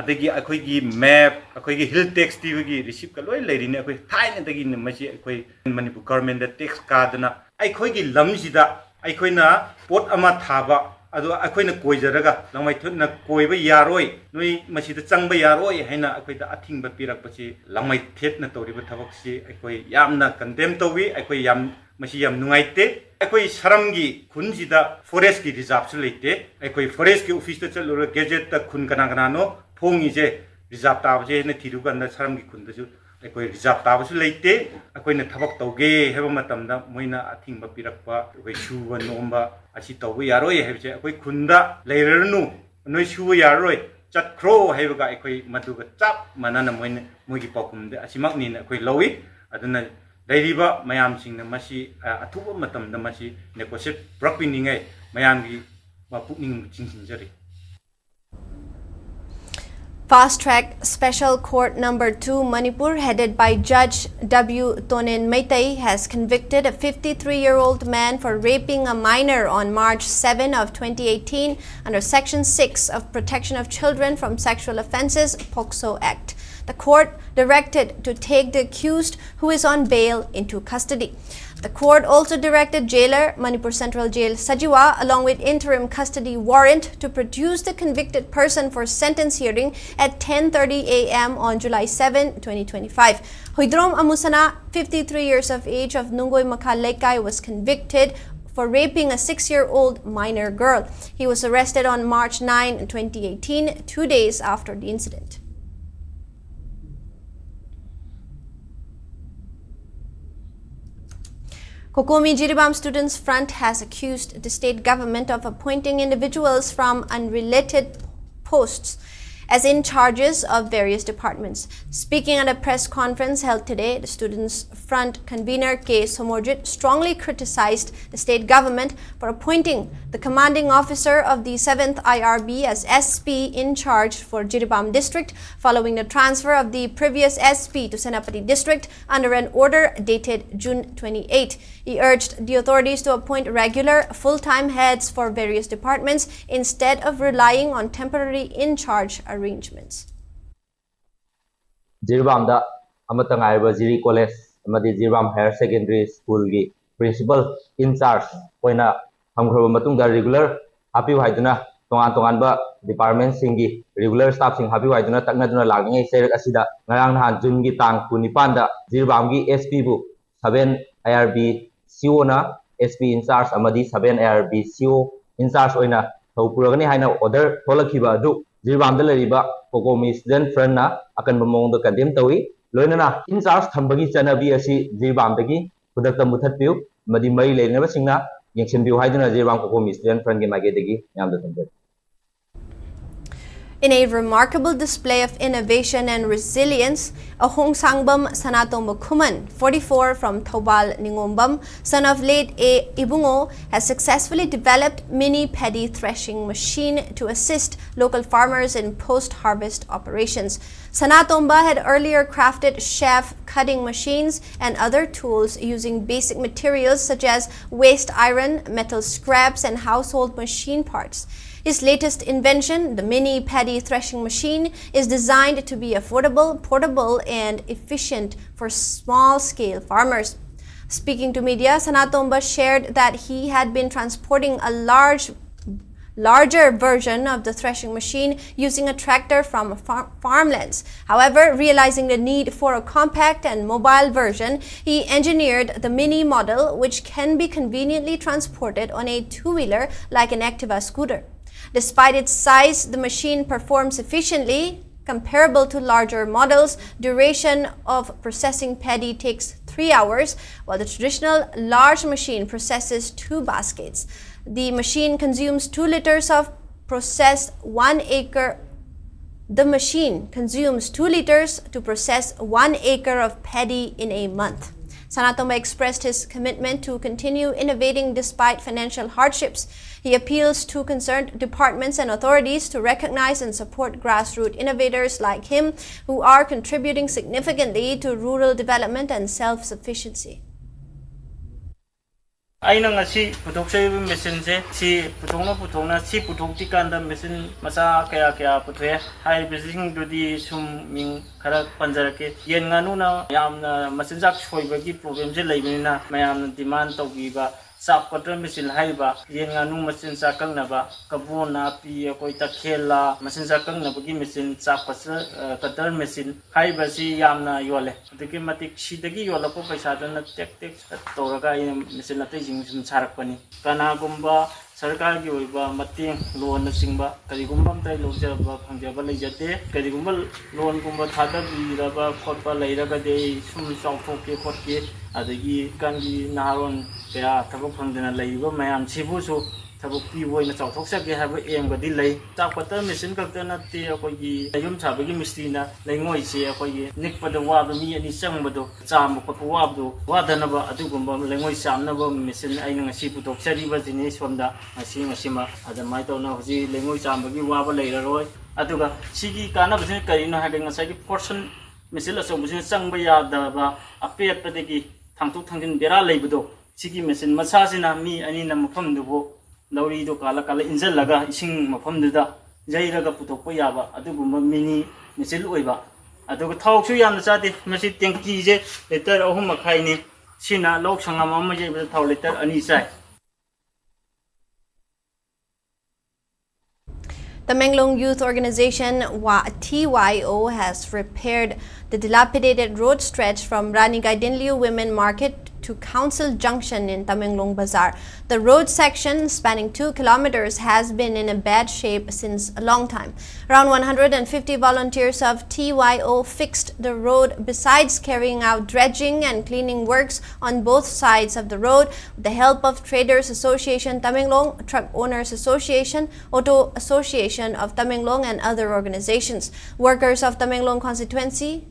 ꯑꯗꯒꯤ ꯑꯩꯈꯣꯏꯒꯤ ꯃꯦꯞ, ꯑꯩꯈꯣꯏꯒꯤ ꯍꯤꯜ ꯇꯦꯛꯁ ꯊꯤꯕꯒꯤ ꯔꯤꯁꯤꯞꯀ ꯂꯣꯏ ꯂꯩꯔꯤꯅꯤ꯫ ꯑꯩꯈꯣꯏ ꯊꯥꯏꯅꯗꯒꯤꯅꯤ ꯃꯁꯤ꯫ ꯑꯩꯈꯣꯏ ꯃꯅꯤꯄꯨꯔ ꯒꯚꯔꯟꯃꯦꯟꯗ ꯇꯦꯛꯁ ꯀꯥꯗꯅ ꯑꯩꯈꯣꯏꯒꯤ ꯂꯝꯁꯤꯗ ꯑꯩꯈꯣꯏꯅ ꯄꯣꯠ ꯑꯃ ꯊꯥꯕ ꯑꯗꯣ ꯑꯩꯈꯣꯏꯅ ꯀꯣꯏꯖꯔꯒ ꯂꯪꯃꯩꯊꯦꯠꯅ ꯀꯣꯏꯕ ꯌꯥꯔꯣꯏ, ꯅꯣꯏ ꯃꯁꯤꯗ ꯆꯪꯕ ꯌꯥꯔꯣꯏ ꯍꯥꯏꯅ ꯑꯩꯈꯣꯏꯗ ꯑꯊꯤꯡꯕ ꯄꯤꯔꯛꯄꯁꯤ ꯂꯪꯃꯩꯊꯦꯠꯅ ꯇꯧꯔꯤꯕ ꯊꯕꯛꯁꯤ ꯑꯩꯈꯣꯏ ꯌꯥꯝꯅ ꯀꯟꯗꯦꯝ ꯇꯧꯏ꯫ ꯑꯩꯈꯣꯏ ꯌꯥꯝ ꯃꯁꯤ ꯌꯥꯝ ꯅꯨꯡꯉꯥꯏꯇꯦ꯫ ꯑꯩꯈꯣꯏ ꯁꯔꯝꯒꯤ ꯈꯨꯟꯁꯤꯗ ꯐꯣꯔꯦꯁꯀꯤ ꯔꯤꯖꯥꯕꯁꯨ ꯂꯩꯇꯦ꯫ ꯑꯩꯈꯣꯏ ꯐꯣꯔꯦꯁꯀꯤ ꯑꯣꯐꯤꯁꯇ ꯆꯠꯂꯨꯔꯒ ꯒꯦꯖꯦꯠꯇ ꯈꯨꯟ ꯀꯅꯥ ꯀꯅꯥꯅꯣ ꯐꯣꯡꯉꯤꯁꯦ, ꯔꯤꯖꯥꯕ ꯇꯥꯕꯁꯦ ꯍꯦꯟꯅ ꯊꯤꯔꯨꯀꯥꯟꯗ ꯁꯔꯝꯒꯤ ꯈꯨꯟꯗꯁꯨ ꯑꯩꯈꯣꯏ ꯔꯤꯖꯥꯕ ꯇꯥꯕꯁꯨ ꯂꯩꯇꯦ꯫ ꯑꯩꯈꯣꯏꯅ ꯊꯕꯛ ꯇꯧꯒꯦ ꯍꯥꯏꯕ ꯃꯇꯝꯗ ꯃꯣꯏꯅ ꯑꯊꯤꯡꯕ ꯄꯤꯔꯛꯄ, ꯑꯩꯈꯣꯏ ꯁꯨꯕ ꯅꯣꯝꯕ ꯑꯁꯤ ꯇꯧꯕ ꯌꯥꯔꯣꯏ ꯍꯥꯏꯕꯁꯦ, ꯑꯩꯈꯣꯏ ꯈꯨꯟꯗ ꯂꯩꯔꯅꯨ, ꯅꯣꯏ ꯁꯨꯕ ꯌꯥꯔꯔꯣꯏ, ꯆꯠꯈ꯭ꯔꯣ ꯍꯥꯏꯕꯒ ꯑꯩꯈꯣꯏ ꯃꯗꯨꯒ ꯆꯞ ꯃꯥꯟꯅꯅ ꯃꯣꯏꯅ, ꯃꯣꯏꯒꯤ ꯄꯥꯎꯈꯨꯝꯗꯤ ꯑꯁꯤꯃꯛꯅꯤꯅ ꯑꯩꯈꯣꯏ ꯂꯧꯏ꯫ ꯑꯗꯨꯅ ꯂꯩꯔꯤꯕ ꯃꯌꯥꯝꯁꯤꯡꯅ ꯃꯁꯤ, ꯑ, ꯑꯊꯨꯕ ꯃꯇꯝꯗ ꯃꯁꯤ ꯅꯦꯀꯣꯁꯦꯠ ꯄꯨꯔꯛꯄꯤꯅꯤꯡꯉꯥꯏ ꯃꯌꯥꯝꯒꯤ, ꯑ, ꯄꯨꯛꯅꯤꯡ ꯆꯤꯡꯁꯤꯟꯖꯔꯤ꯫ Fast Track Special Court Number two Manipur, headed by Judge W Tonen Meitei, has convicted a fifty-three-year-old man for raping a minor on March seven of twenty eighteen under Section six of Protection of Children from Sexual Offences, POCSO Act. The court directed to take the accused, who is on bail, into custody. The court also directed jailer Manipur Central Jail Sajiwa, along with interim custody warrant, to produce the convicted person for sentence hearing at ten thirty a m on July seven, twenty twenty-five. Huidrom Amusana, fifty-three years of age, of Nungoi Makha Lekai, was convicted for raping a six-year-old minor girl. He was arrested on March nine, twenty eighteen, two days after the incident. COCOMI Jiribam Students Front has accused the state government of appointing individuals from unrelated posts as in charges of various departments. Speaking at a press conference held today, the Students Front convener K Somorjit strongly criticized the state government for appointing the commanding officer of the seventh I R B as S P in charge for Jiribam district following the transfer of the previous S P to Senapati district under an order dated June twenty-eight. He urged the authorities to appoint regular, full-time heads for various departments instead of relying on temporary in-charge arrangements. ꯖꯤꯔꯤꯕꯥꯝꯗ ꯑꯃꯠꯇ ꯉꯥꯏꯔꯕ ꯖꯤꯔꯤ ꯀꯣꯂꯦꯖ ꯑꯃꯗꯤ ꯖꯤꯔꯤꯕꯥꯝ ꯍꯥꯌꯔ ꯁꯦꯀꯦꯟꯗꯔꯤ ꯁ꯭ꯀꯨꯜꯒꯤ ꯄ꯭ꯔꯤꯟꯁꯤꯄꯜ ꯏꯟ ꯆꯥꯔꯖ ꯑꯣꯏꯅ ꯊꯝꯈ꯭ꯔꯕ ꯃꯇꯨꯡꯗ ꯔꯤꯒꯨꯂꯔ ꯍꯥꯞꯄꯤꯌꯨ ꯍꯥꯏꯗꯨꯅ ꯇꯣꯉꯥꯟ ꯇꯣꯉꯥꯟꯕ ꯗꯤꯄꯥꯔꯠꯃꯦꯟꯁꯤꯡꯒꯤ ꯔꯤꯒꯨꯂꯔ ꯁ꯭ꯇꯥꯐꯁꯤꯡ ꯍꯥꯞꯄꯤꯌꯨ ꯍꯥꯏꯗꯨꯅ ꯇꯛꯅꯗꯨꯅ ꯂꯥꯛꯂꯤꯉꯩ ꯆꯩꯔꯛ ꯑꯁꯤꯗ ꯉꯔꯥꯡ ꯅꯍꯥꯟ ꯖꯨꯟꯒꯤ ꯇꯥꯡ ꯀꯨꯟꯅꯤꯄꯥꯟꯗ ꯖꯤꯔꯤꯕꯥꯝꯒꯤ ꯑꯦꯁ ꯄꯤꯕꯨ ꯁꯚꯦꯟ ꯑꯥꯏ ꯑꯥꯔ ꯕꯤ ꯁꯤ ꯑꯣꯅ ꯑꯦꯁ ꯄꯤ ꯏꯟ ꯆꯥꯔꯖ ꯑꯃꯗꯤ ꯁꯚꯦꯟ ꯑꯥꯏ ꯑꯥꯔ ꯕꯤ ꯁꯤ ꯑꯣ ꯏꯟ ꯆꯥꯔꯖ ꯑꯣꯏꯅ ꯊꯧ ꯄꯨꯔꯒꯅꯤ ꯍꯥꯏꯅ ꯑꯣꯔꯗꯔ ꯊꯣꯛꯂꯛꯈꯤꯕ ꯑꯗꯨ ꯖꯤꯔꯤꯕꯥꯝꯗ ꯂꯩꯔꯤꯕ ꯀꯣꯀꯣꯃꯤ ꯁ꯭ꯇꯨꯗꯦꯟꯠ ꯐ꯭ꯔꯟꯠꯅ ꯑꯀꯟꯕ ꯃꯑꯣꯡꯗ ꯀꯟꯗꯦꯝ ꯇꯧꯏ꯫ ꯂꯣꯏꯅꯅ in charge ꯊꯝꯕꯒꯤ ꯆꯠꯅꯕꯤ ꯑꯁꯤ ꯖꯤꯔꯤꯕꯥꯝꯗꯒꯤ ꯈꯨꯗꯛꯇ ꯃꯨꯊꯠꯄꯤꯌꯨ ꯑꯃꯗꯤ ꯃꯔꯤ ꯂꯩꯅꯕꯁꯤꯡꯅ ꯌꯦꯡꯁꯤꯟꯕꯤꯌꯨ ꯍꯥꯏꯗꯨꯅ ꯖꯤꯔꯤꯕꯥꯝ ꯀꯣꯀꯣꯃꯤ Student Front ꯀꯤ ꯃꯥꯏꯀꯩꯗꯒꯤ ꯃꯌꯥꯝꯗ ꯊꯝꯖꯔꯤ꯫ In a remarkable display of innovation and resilience, Ahong Sangbam Sanatomba Khuman, forty-four, from Thoubal Ningombam, son of late A Ibungo, has successfully developed mini paddy threshing machine to assist local farmers in post-harvest operations. Sanatomba had earlier crafted sheaf cutting machines and other tools using basic materials such as waste iron, metal scraps, and household machine parts. His latest invention, the mini paddy threshing machine, is designed to be affordable, portable, and efficient for small-scale farmers. Speaking to media, Sanatomba shared that he had been transporting a large larger version of the threshing machine using a tractor from far- farmlands. However, realizing the need for a compact and mobile version, he engineered the mini model, which can be conveniently transported on a two-wheeler like an Activa scooter. Despite its size, the machine performs efficiently. Comparable to larger models, duration of processing paddy takes three hours, while the traditional large machine processes two baskets. The machine consumes two liters of processed one acre. The machine consumes two liters to process one acre of paddy in a month. Sanatomba expressed his commitment to continue innovating despite financial hardships. He appeals to concerned departments and authorities to recognize and support grassroots innovators like him who are contributing significantly to rural development and self-sufficiency. ꯑꯩꯅ ꯉꯁꯤ ꯄꯨꯊꯣꯛꯆꯔꯤꯕ ꯃꯦꯆꯤꯟꯁꯦ ꯁꯤ ꯄꯨꯊꯣꯛꯅ ꯄꯨꯊꯣꯛꯅ ꯁꯤ ꯄꯨꯊꯣꯛꯇ꯭ꯔꯤꯀꯥꯟꯗ ꯃꯦꯆꯤꯟ ꯃꯆꯥ ꯀꯌꯥ ꯀꯌꯥ ꯄꯨꯊꯣꯛꯑꯦ꯫ ꯍꯥꯏꯔꯤꯕꯁꯤꯡꯗꯨꯗꯤ ꯁꯨꯝ ꯃꯤꯡ ꯈꯔ ꯄꯟꯖꯔꯛꯀꯦ꯫ ꯌꯦꯟ ꯉꯥꯅꯨꯅ ꯌꯥꯝꯅ ꯃꯆꯤꯟꯖꯥꯛ ꯁꯣꯏꯕꯒꯤ ꯄ꯭ꯔꯣꯕ꯭ꯂꯦꯝꯁꯦ ꯂꯩꯕꯅꯤꯅ ꯃꯌꯥꯝꯅ ꯗꯤꯃꯥꯟ ꯇꯧꯕꯤꯕ ꯆꯥꯞ ꯀꯇꯔ ꯃꯦꯆꯤꯟ ꯍꯥꯏꯔꯤꯕ ꯌꯦꯟ ꯉꯥꯅꯨ ꯃꯆꯤꯟꯖꯥꯛ ꯀꯛꯅꯕ ꯀꯕꯣ ꯅꯥꯄꯤ, ꯑꯩꯈꯣꯏ ꯇꯈꯦꯜꯂꯥ ꯃꯆꯤꯟꯖꯥꯛ ꯀꯛꯅꯕꯒꯤ ꯃꯦꯆꯤꯟ ꯆꯥꯞ ꯀꯇꯔ ꯃꯦꯆꯤꯟ ꯍꯥꯏꯔꯤꯕꯁꯤ ꯌꯥꯝꯅ ꯌꯣꯜꯂꯦ꯫ ꯑꯗꯨꯛꯀꯤ ꯃꯇꯤꯛ ꯁꯤꯗꯒꯤ ꯌꯣꯜꯂꯛꯄ ꯄꯩꯁꯥꯗꯨꯅ ꯇꯦꯛ ꯇꯦꯛ ꯇꯧꯔꯒ ꯑꯩꯅ ꯃꯦꯆꯤꯟ ꯑꯇꯩꯁꯤꯡ ꯁꯨꯝ ꯁꯥꯔꯛꯄꯅꯤ꯫ ꯀꯅꯥꯒꯨꯝꯕ ꯁꯔꯀꯥꯔꯒꯤ ꯑꯣꯏꯕ ꯃꯇꯦꯡ, ꯂꯣꯟꯅꯆꯤꯡꯕ ꯀꯔꯤꯒꯨꯝꯕ ꯑꯝꯇ ꯑꯩ ꯂꯧꯖꯕ ꯐꯪꯖꯕ ꯂꯩꯖꯗꯦ꯫ ꯀꯔꯤꯒꯨꯝꯕ ꯂꯣꯟꯒꯨꯝꯕ ꯊꯥꯗꯕꯤꯔꯕ ꯈꯣꯠꯄ ꯂꯩꯔꯒꯗꯤ ꯑꯩ ꯁꯨꯝ ꯆꯥꯎꯊꯣꯛꯀꯦ ꯈꯣꯠꯀꯦ, ꯑꯗꯒꯤ ꯍꯧꯖꯤꯛꯀꯥꯟꯒꯤ ꯅꯍꯥꯔꯣꯟ ꯀꯌꯥ ꯊꯕꯛ ꯐꯪꯗꯅ ꯂꯩꯔꯤꯕ ꯃꯌꯥꯝꯁꯤꯕꯨꯁꯨ ꯊꯕꯛ ꯄꯤꯕ ꯑꯣꯏꯅ ꯆꯥꯎꯊꯣꯛꯆꯒꯦ ꯍꯥꯏꯕ ꯑꯦꯝꯒꯗꯤ ꯂꯩ꯫ ꯆꯥꯛ ꯄꯠꯇꯅ ꯃꯦꯆꯤꯟ ꯈꯛꯇ ꯅꯠꯇꯦ, ꯑꯩꯈꯣꯏꯒꯤ ꯌꯨꯝ ꯁꯥꯕꯒꯤ ꯃꯤꯁꯇ꯭ꯔꯤꯅ ꯂꯩꯉꯣꯏꯁꯦ ꯑꯩꯈꯣꯏꯒꯤ ꯅꯤꯛꯄꯗ ꯋꯥꯕ ꯃꯤ ꯑꯅꯤ ꯆꯪꯕꯗꯣ, ꯆꯥꯝꯕ ꯈꯣꯠꯄ ꯋꯥꯕꯗꯣ ꯋꯥꯗꯅꯕ ꯑꯗꯨꯒꯨꯝꯕ ꯂꯩꯉꯣꯏ ꯆꯥꯝꯅꯕ ꯃꯦꯆꯤꯟ ꯑꯩꯅ ꯉꯁꯤ ꯄꯨꯊꯣꯛꯆꯔꯤꯕꯁꯤꯅꯤ꯫ ꯁꯣꯝꯗ ꯉꯁꯤ ꯉꯁꯤꯃꯛ ꯑꯗꯨꯃꯥꯏꯅ ꯇꯧꯅ ꯍꯧꯖꯤꯛ ꯂꯩꯉꯣꯏ ꯆꯥꯝꯕꯒꯤ ꯋꯥꯕ ꯂꯩꯔꯔꯣꯏ꯫ ꯑꯗꯨꯒ ꯁꯤꯒꯤ ꯀꯥꯟꯅꯕꯁꯤꯅ ꯀꯔꯤꯅꯣ ꯍꯥꯏꯔꯒ ꯉꯁꯥꯏꯒꯤ ꯄꯣꯔꯁꯟ ꯃꯦꯆꯤꯟ ꯑꯆꯧꯕꯁꯤꯅ ꯆꯪꯕ ꯌꯥꯗꯕ ꯑꯄꯦꯠꯄꯗꯒꯤ ꯊꯥꯡꯗꯣꯛ ꯊꯥꯡꯖꯤꯟ ꯕꯦꯔꯥ ꯂꯩꯕꯗꯣ, ꯁꯤꯒꯤ ꯃꯦꯆꯤꯟ ꯃꯆꯥꯁꯤꯅ ꯃꯤ ꯑꯅꯤꯅ ꯃꯐꯝꯗꯨꯕꯨ ꯂꯧꯔꯤꯗꯣ ꯀꯥꯜꯂ ꯀꯥꯜꯂ ꯏꯟꯁꯤꯜꯂꯒ ꯏꯁꯤꯡ ꯃꯐꯝꯗꯨꯗ ꯌꯩꯔꯒ ꯄꯨꯊꯣꯛꯄ ꯌꯥꯕ ꯑꯗꯨꯒꯨꯝꯕ ꯃꯤꯅꯤ ꯃꯦꯆꯤꯟ ꯑꯣꯏꯕ꯫ ꯑꯗꯨꯒ ꯊꯥꯎꯁꯨ ꯌꯥꯝꯅ ꯆꯥꯗꯦ꯫ ꯃꯁꯤ ꯇꯦꯡꯀꯤꯁꯦ ꯂꯤꯇꯔ ꯑꯍꯨꯝ ꯃꯈꯥꯏꯅꯤ꯫ ꯁꯤꯅ ꯂꯧ ꯁꯪꯒꯝ ꯑꯃ ꯌꯩꯕꯗ ꯊꯥꯎ ꯂꯤꯇꯔ ꯑꯅꯤ ꯆꯥꯏ꯫ Tamenglong Youth Organization, Wa- T Y O, has repaired the dilapidated road stretch from Rani Gaidinliu Women Market to Council Junction in Tamenglong Bazaar. The road section, spanning two kilometers, has been in a bad shape since a long time. Around one hundred fifty volunteers of T Y O fixed the road, besides carrying out dredging and cleaning works on both sides of the road with the help of Traders Association Tamenglong, Truck Owners Association, Auto Association of Tamenglong, and other organizations. Workers of Tamenglong constituency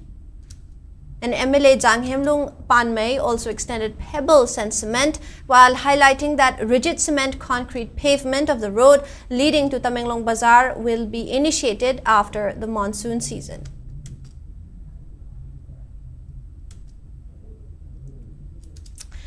and M L A Jang Hemlung Panmei also extended pebbles and cement, while highlighting that rigid cement concrete pavement of the road leading to Tamenglong Bazaar will be initiated after the monsoon season.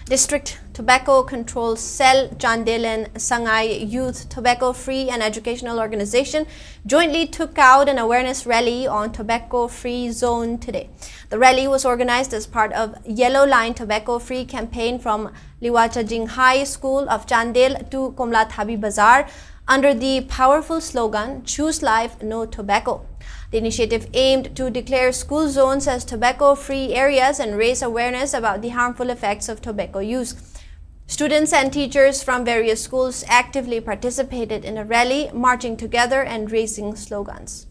District Tobacco Control Cell, Chandel, and Sangai Youth Tobacco Free and Educational Organization jointly took out an awareness rally on tobacco free zone today. The rally was organized as part of Yellow Line Tobacco Free campaign from Liwachajing High School of Chandel to Komlathabi Bazaar under the powerful slogan, "Choose life, no tobacco." The initiative aimed to declare school zones as tobacco-free areas and raise awareness about the harmful effects of tobacco use. Students and teachers from various schools actively participated in a rally, marching together and raising slogans.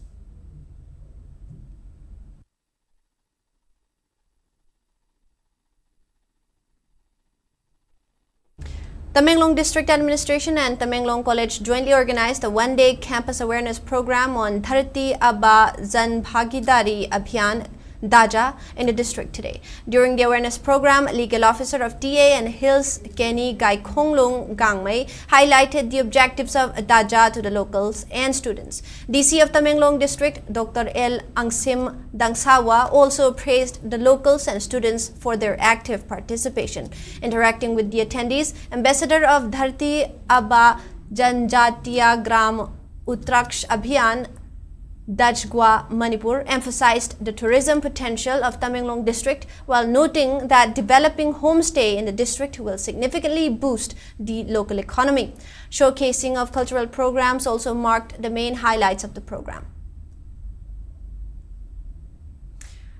Tamenglong District Administration and Tamenglong College jointly organized a one-day campus awareness program on Dharti Aaba Jan Bhagidari Abhiyan, DAJA, in the district today. During the awareness program, legal officer of T A and Hills Kenny Gaikhonglung Gangmei highlighted the objectives of DAJA to the locals and students. D C of Tamenglong District, Doctor L Angsim Dangsawa, also praised the locals and students for their active participation. Interacting with the attendees, ambassador of Dharti Aaba Janjatiya Gram Utkarsh Abhiyan, Dajgwa, Manipur, emphasized the tourism potential of Tamenglong district while noting that developing homestay in the district will significantly boost the local economy. Showcasing of cultural programs also marked the main highlights of the program.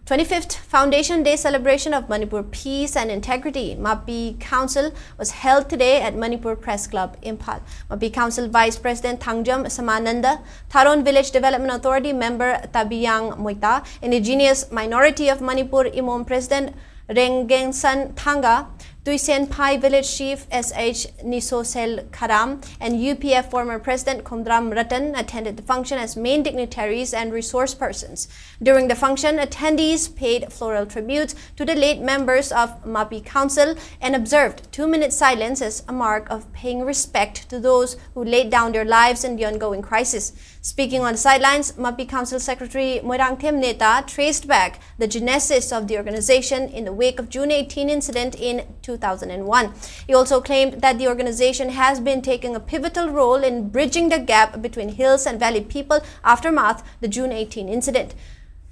Twenty-fifth Foundation Day celebration of Manipur peace and integrity, MAPI Council, was held today at Manipur Press Club, Imphal. MAPI Council Vice President Thangjam Samananda, Tharon Village Development Authority member Tabiyang Moita, Indigenous Minority of Manipur, IMOM President Renggensan Thanga, Tuisenphai Village Chief S H Nisosel Kharam, and U P F former President Khomdram Ratan attended the function as main dignitaries and resource persons. During the function, attendees paid floral tributes to the late members of MAPI Council and observed two-minute silence as a mark of paying respect to those who laid down their lives in the ongoing crisis. Speaking on the sidelines, MAPI Council Secretary Moirangthem Neta traced back the genesis of the organization in the wake of June eighteen incident in two thousand one. He also claimed that the organization has been taking a pivotal role in bridging the gap between hills and valley people aftermath the June eighteen incident.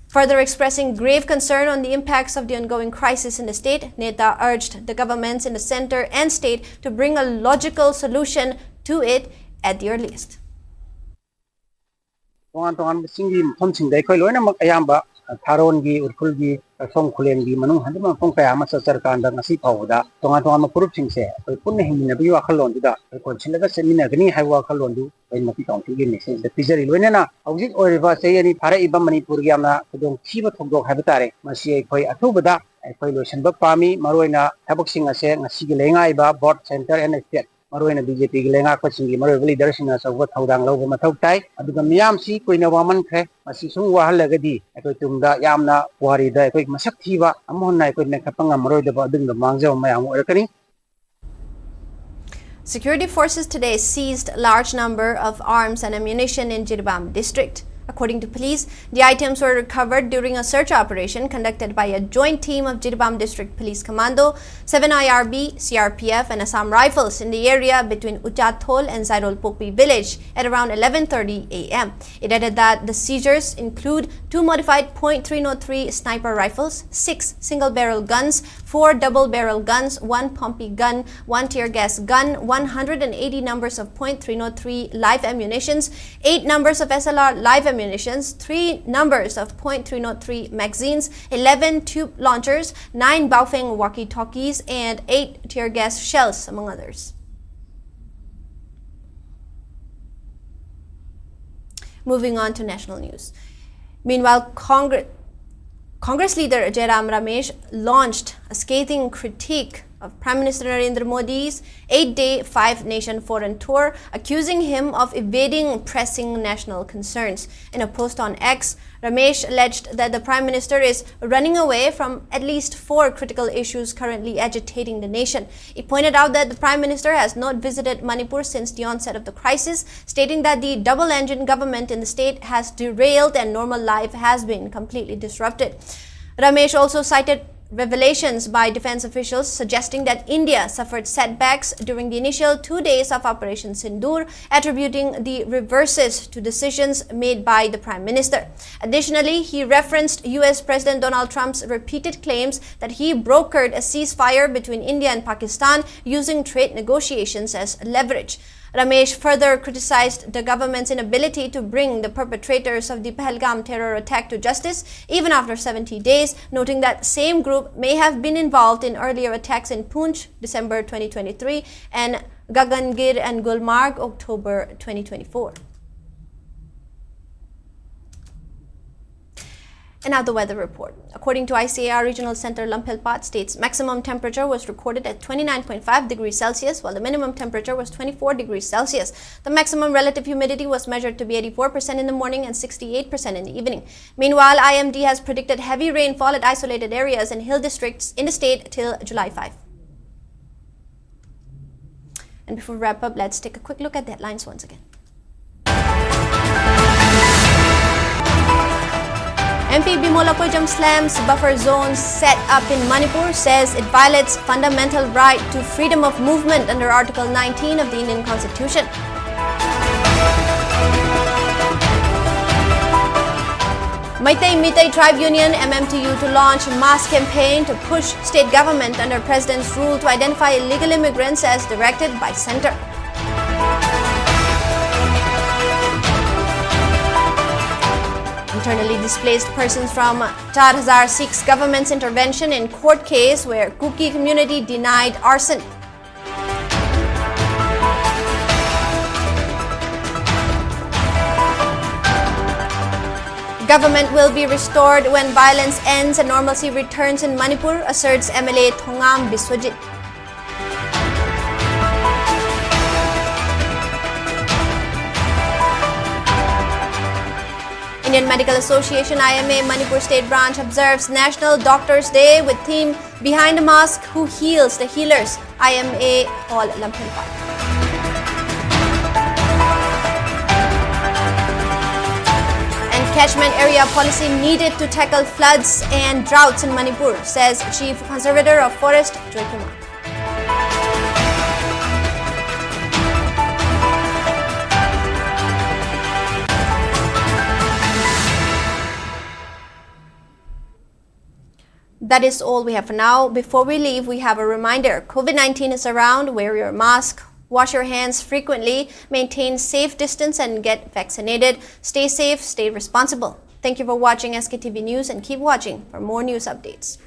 Further expressing grave concern on the impacts of the ongoing crisis in the state, Neta urged the governments in the center and state to bring a logical solution to it at the earliest. ꯇꯣꯉꯥꯟ ꯇꯣꯉꯥꯟꯕ ꯆꯤꯡꯒꯤ ꯃꯐꯝꯁꯤꯡꯗ ꯑꯩꯈꯣꯏ ꯂꯣꯏꯅꯃꯛ ꯑꯌꯥꯝꯕ ꯊꯥꯔꯣꯟꯒꯤ, ꯎꯔꯈꯨꯜꯒꯤ ꯁꯣꯝ ꯈꯨꯂꯦꯟꯒꯤ ꯃꯅꯨꯡ ꯍꯟꯖꯤꯟꯕ ꯃꯐꯝ ꯀꯌꯥ ꯑꯃ ꯆꯠꯆꯔꯀꯥꯟꯗ ꯉꯁꯤ ꯐꯥꯎꯕꯗ ꯇꯣꯉꯥꯟ ꯇꯣꯉꯥꯟꯕ ꯐꯨꯔꯨꯞꯁꯤꯡꯁꯦ ꯑꯩꯈꯣꯏ ꯄꯨꯟꯅ ꯍꯤꯡꯃꯤꯟꯅꯕꯒꯤ ꯋꯥꯈꯜꯂꯣꯟꯗꯨꯗ ꯑꯩꯈꯣꯏ ꯀꯣꯟꯁꯤꯜꯂꯒ ꯆꯠꯃꯤꯟꯅꯒꯅꯤ ꯍꯥꯏꯕ ꯋꯥꯈꯜꯂꯣꯟꯗꯨ ꯑꯩꯈꯣꯏ ꯃꯄꯤ ꯀꯥꯎꯟꯁꯤꯜꯒꯤ ꯃꯤꯁꯤꯡꯁꯤꯗ ꯄꯤꯖꯔꯤ꯫ ꯂꯣꯏꯅꯅ ꯍꯧꯖꯤꯛ ꯑꯣꯏꯔꯤꯕ ꯆꯍꯤ ꯑꯅꯤ ꯐꯥꯔꯛꯏꯕ ꯃꯅꯤꯄꯨꯔꯒꯤ ꯌꯥꯝꯅ ꯈꯨꯗꯣꯡꯊꯤꯕ ꯊꯧꯗꯣꯛ ꯍꯥꯏꯕ ꯇꯥꯔꯦ, ꯃꯁꯤ ꯑꯩꯈꯣꯏ ꯑꯊꯨꯕꯗ ꯑꯩꯈꯣꯏ ꯂꯣꯏꯁꯤꯟꯕ ꯄꯥꯝꯃꯤ꯫ ꯃꯔꯨꯑꯣꯏꯅ ꯊꯕꯛꯁꯤꯡ ꯑꯁꯦ ꯉꯁꯤꯒꯤ ꯂꯩꯉꯥꯛꯏꯕ both centre and state, ꯃꯔꯨꯑꯣꯏꯅ ꯕꯤ ꯖꯦ ꯄꯤꯒꯤ ꯂꯩꯉꯥꯛꯄꯁꯤꯡꯒꯤ ꯃꯔꯨꯑꯣꯏꯕ ꯂꯤꯗꯔꯁꯤꯡꯅ ꯑꯆꯧꯕ ꯊꯧꯗꯥꯡ ꯂꯧꯕ ꯃꯊꯧ ꯇꯥꯏ꯫ ꯑꯗꯨꯒ ꯃꯤꯌꯥꯝꯁꯤ ꯀꯨꯏꯅ ꯋꯥꯃꯟꯈ꯭ꯔꯦ꯫ ꯃꯁꯤ ꯁꯨꯝ ꯋꯥꯍꯜꯂꯒꯗꯤ ꯑꯩꯈꯣꯏ ꯇꯨꯡꯗ ꯌꯥꯝꯅ ꯄꯨꯋꯥꯔꯤꯗ ꯑꯩꯈꯣꯏ ꯃꯁꯛ ꯊꯤꯕ, ꯑꯃꯨꯛ ꯍꯟꯅ ꯑꯩꯈꯣꯏ ꯃꯦꯟꯈꯠꯄ ꯉꯝꯃꯔꯣꯏꯗꯕ ꯑꯗꯨꯒꯨꯝꯕ ꯃꯥꯡꯖꯕ ꯃꯌꯥꯝ ꯑꯃ ꯑꯣꯏꯔꯛꯀꯅꯤ꯫ Security forces today seized large number of arms and ammunition in Jiribam district. According to police, the items were recovered during a search operation conducted by a joint team of Jiribam District Police Commando, seven I R B, C R P F, and Assam Rifles in the area between Uchathol and Zairol Pokpi village at around eleven thirty a m. It added that the seizures include two modified point three oh three sniper rifles, six single barrel guns, four double barrel guns, one pumpy gun, one tear gas gun, one hundred eighty numbers of point three oh three live ammunitions, eight numbers of S L R live ammunitions, three numbers of point three oh three magazines, eleven tube launchers, nine Baofeng walkie-talkies, and eight tear gas shells, among others. Moving on to national news. Meanwhile, Congress, Congress leader Jairam Ramesh launched a scathing critique of Prime Minister Narendra Modi's eight-day, five-nation foreign tour, accusing him of evading pressing national concerns. In a post on X, Ramesh alleged that the Prime Minister is running away from at least four critical issues currently agitating the nation. He pointed out that the Prime Minister has not visited Manipur since the onset of the crisis, stating that the double-engine government in the state has derailed and normal life has been completely disrupted. Ramesh also cited revelations by defense officials suggesting that India suffered setbacks during the initial two days of Operation Sindoor, attributing the reverses to decisions made by the Prime Minister. Additionally, he referenced U S President Donald Trump's repeated claims that he brokered a ceasefire between India and Pakistan using trade negotiations as leverage. Ramesh further criticized the government's inability to bring the perpetrators of the Pahalgam terror attack to justice, even after seventy days, noting that same group may have been involved in earlier attacks in Poonch, December twenty twenty-three, and Gagangir and Gulmarg, October twenty twenty-four. And now the weather report. According to I C A R Regional Center Lamphel Paat, state's maximum temperature was recorded at twenty-nine point five degrees Celsius, while the minimum temperature was twenty-four degrees Celsius. The maximum relative humidity was measured to be eighty-four percent in the morning and sixty-eight percent in the evening. Meanwhile, I M D has predicted heavy rainfall at isolated areas and hill districts in the state till July five. And before we wrap up, let's take a quick look at the headlines once again. M P Bimol Akoijam slams buffer zone set up in Manipur, says it violates fundamental right to freedom of movement under Article nineteen of the Indian Constitution. Meitei Meitei Tribe Union, M M T U, to launch mass campaign to push state government under president's rule to identify illegal immigrants as directed by center. Internally displaced persons from Char Hazar seeks government's intervention in court case where Kuki community denied arson. Government will be restored when violence ends and normalcy returns in Manipur, asserts M L A Thongam Biswajit. Indian Medical Association, I M A, Manipur State Branch observes National Doctors Day with theme Behind the Mask, Who Heals the Healers, I M A Hall, Lamphel Paat. And catchment area policy needed to tackle floods and droughts in Manipur, says Chief Conservator of Forest Joy Kumar. That is all we have for now. Before we leave, we have a reminder. COVID nineteen is around. Wear your mask, Wash your hands frequently, maintain safe distance, and get vaccinated. Stay safe, stay responsible. Thank you for watching S K T V News and keep watching for more news updates.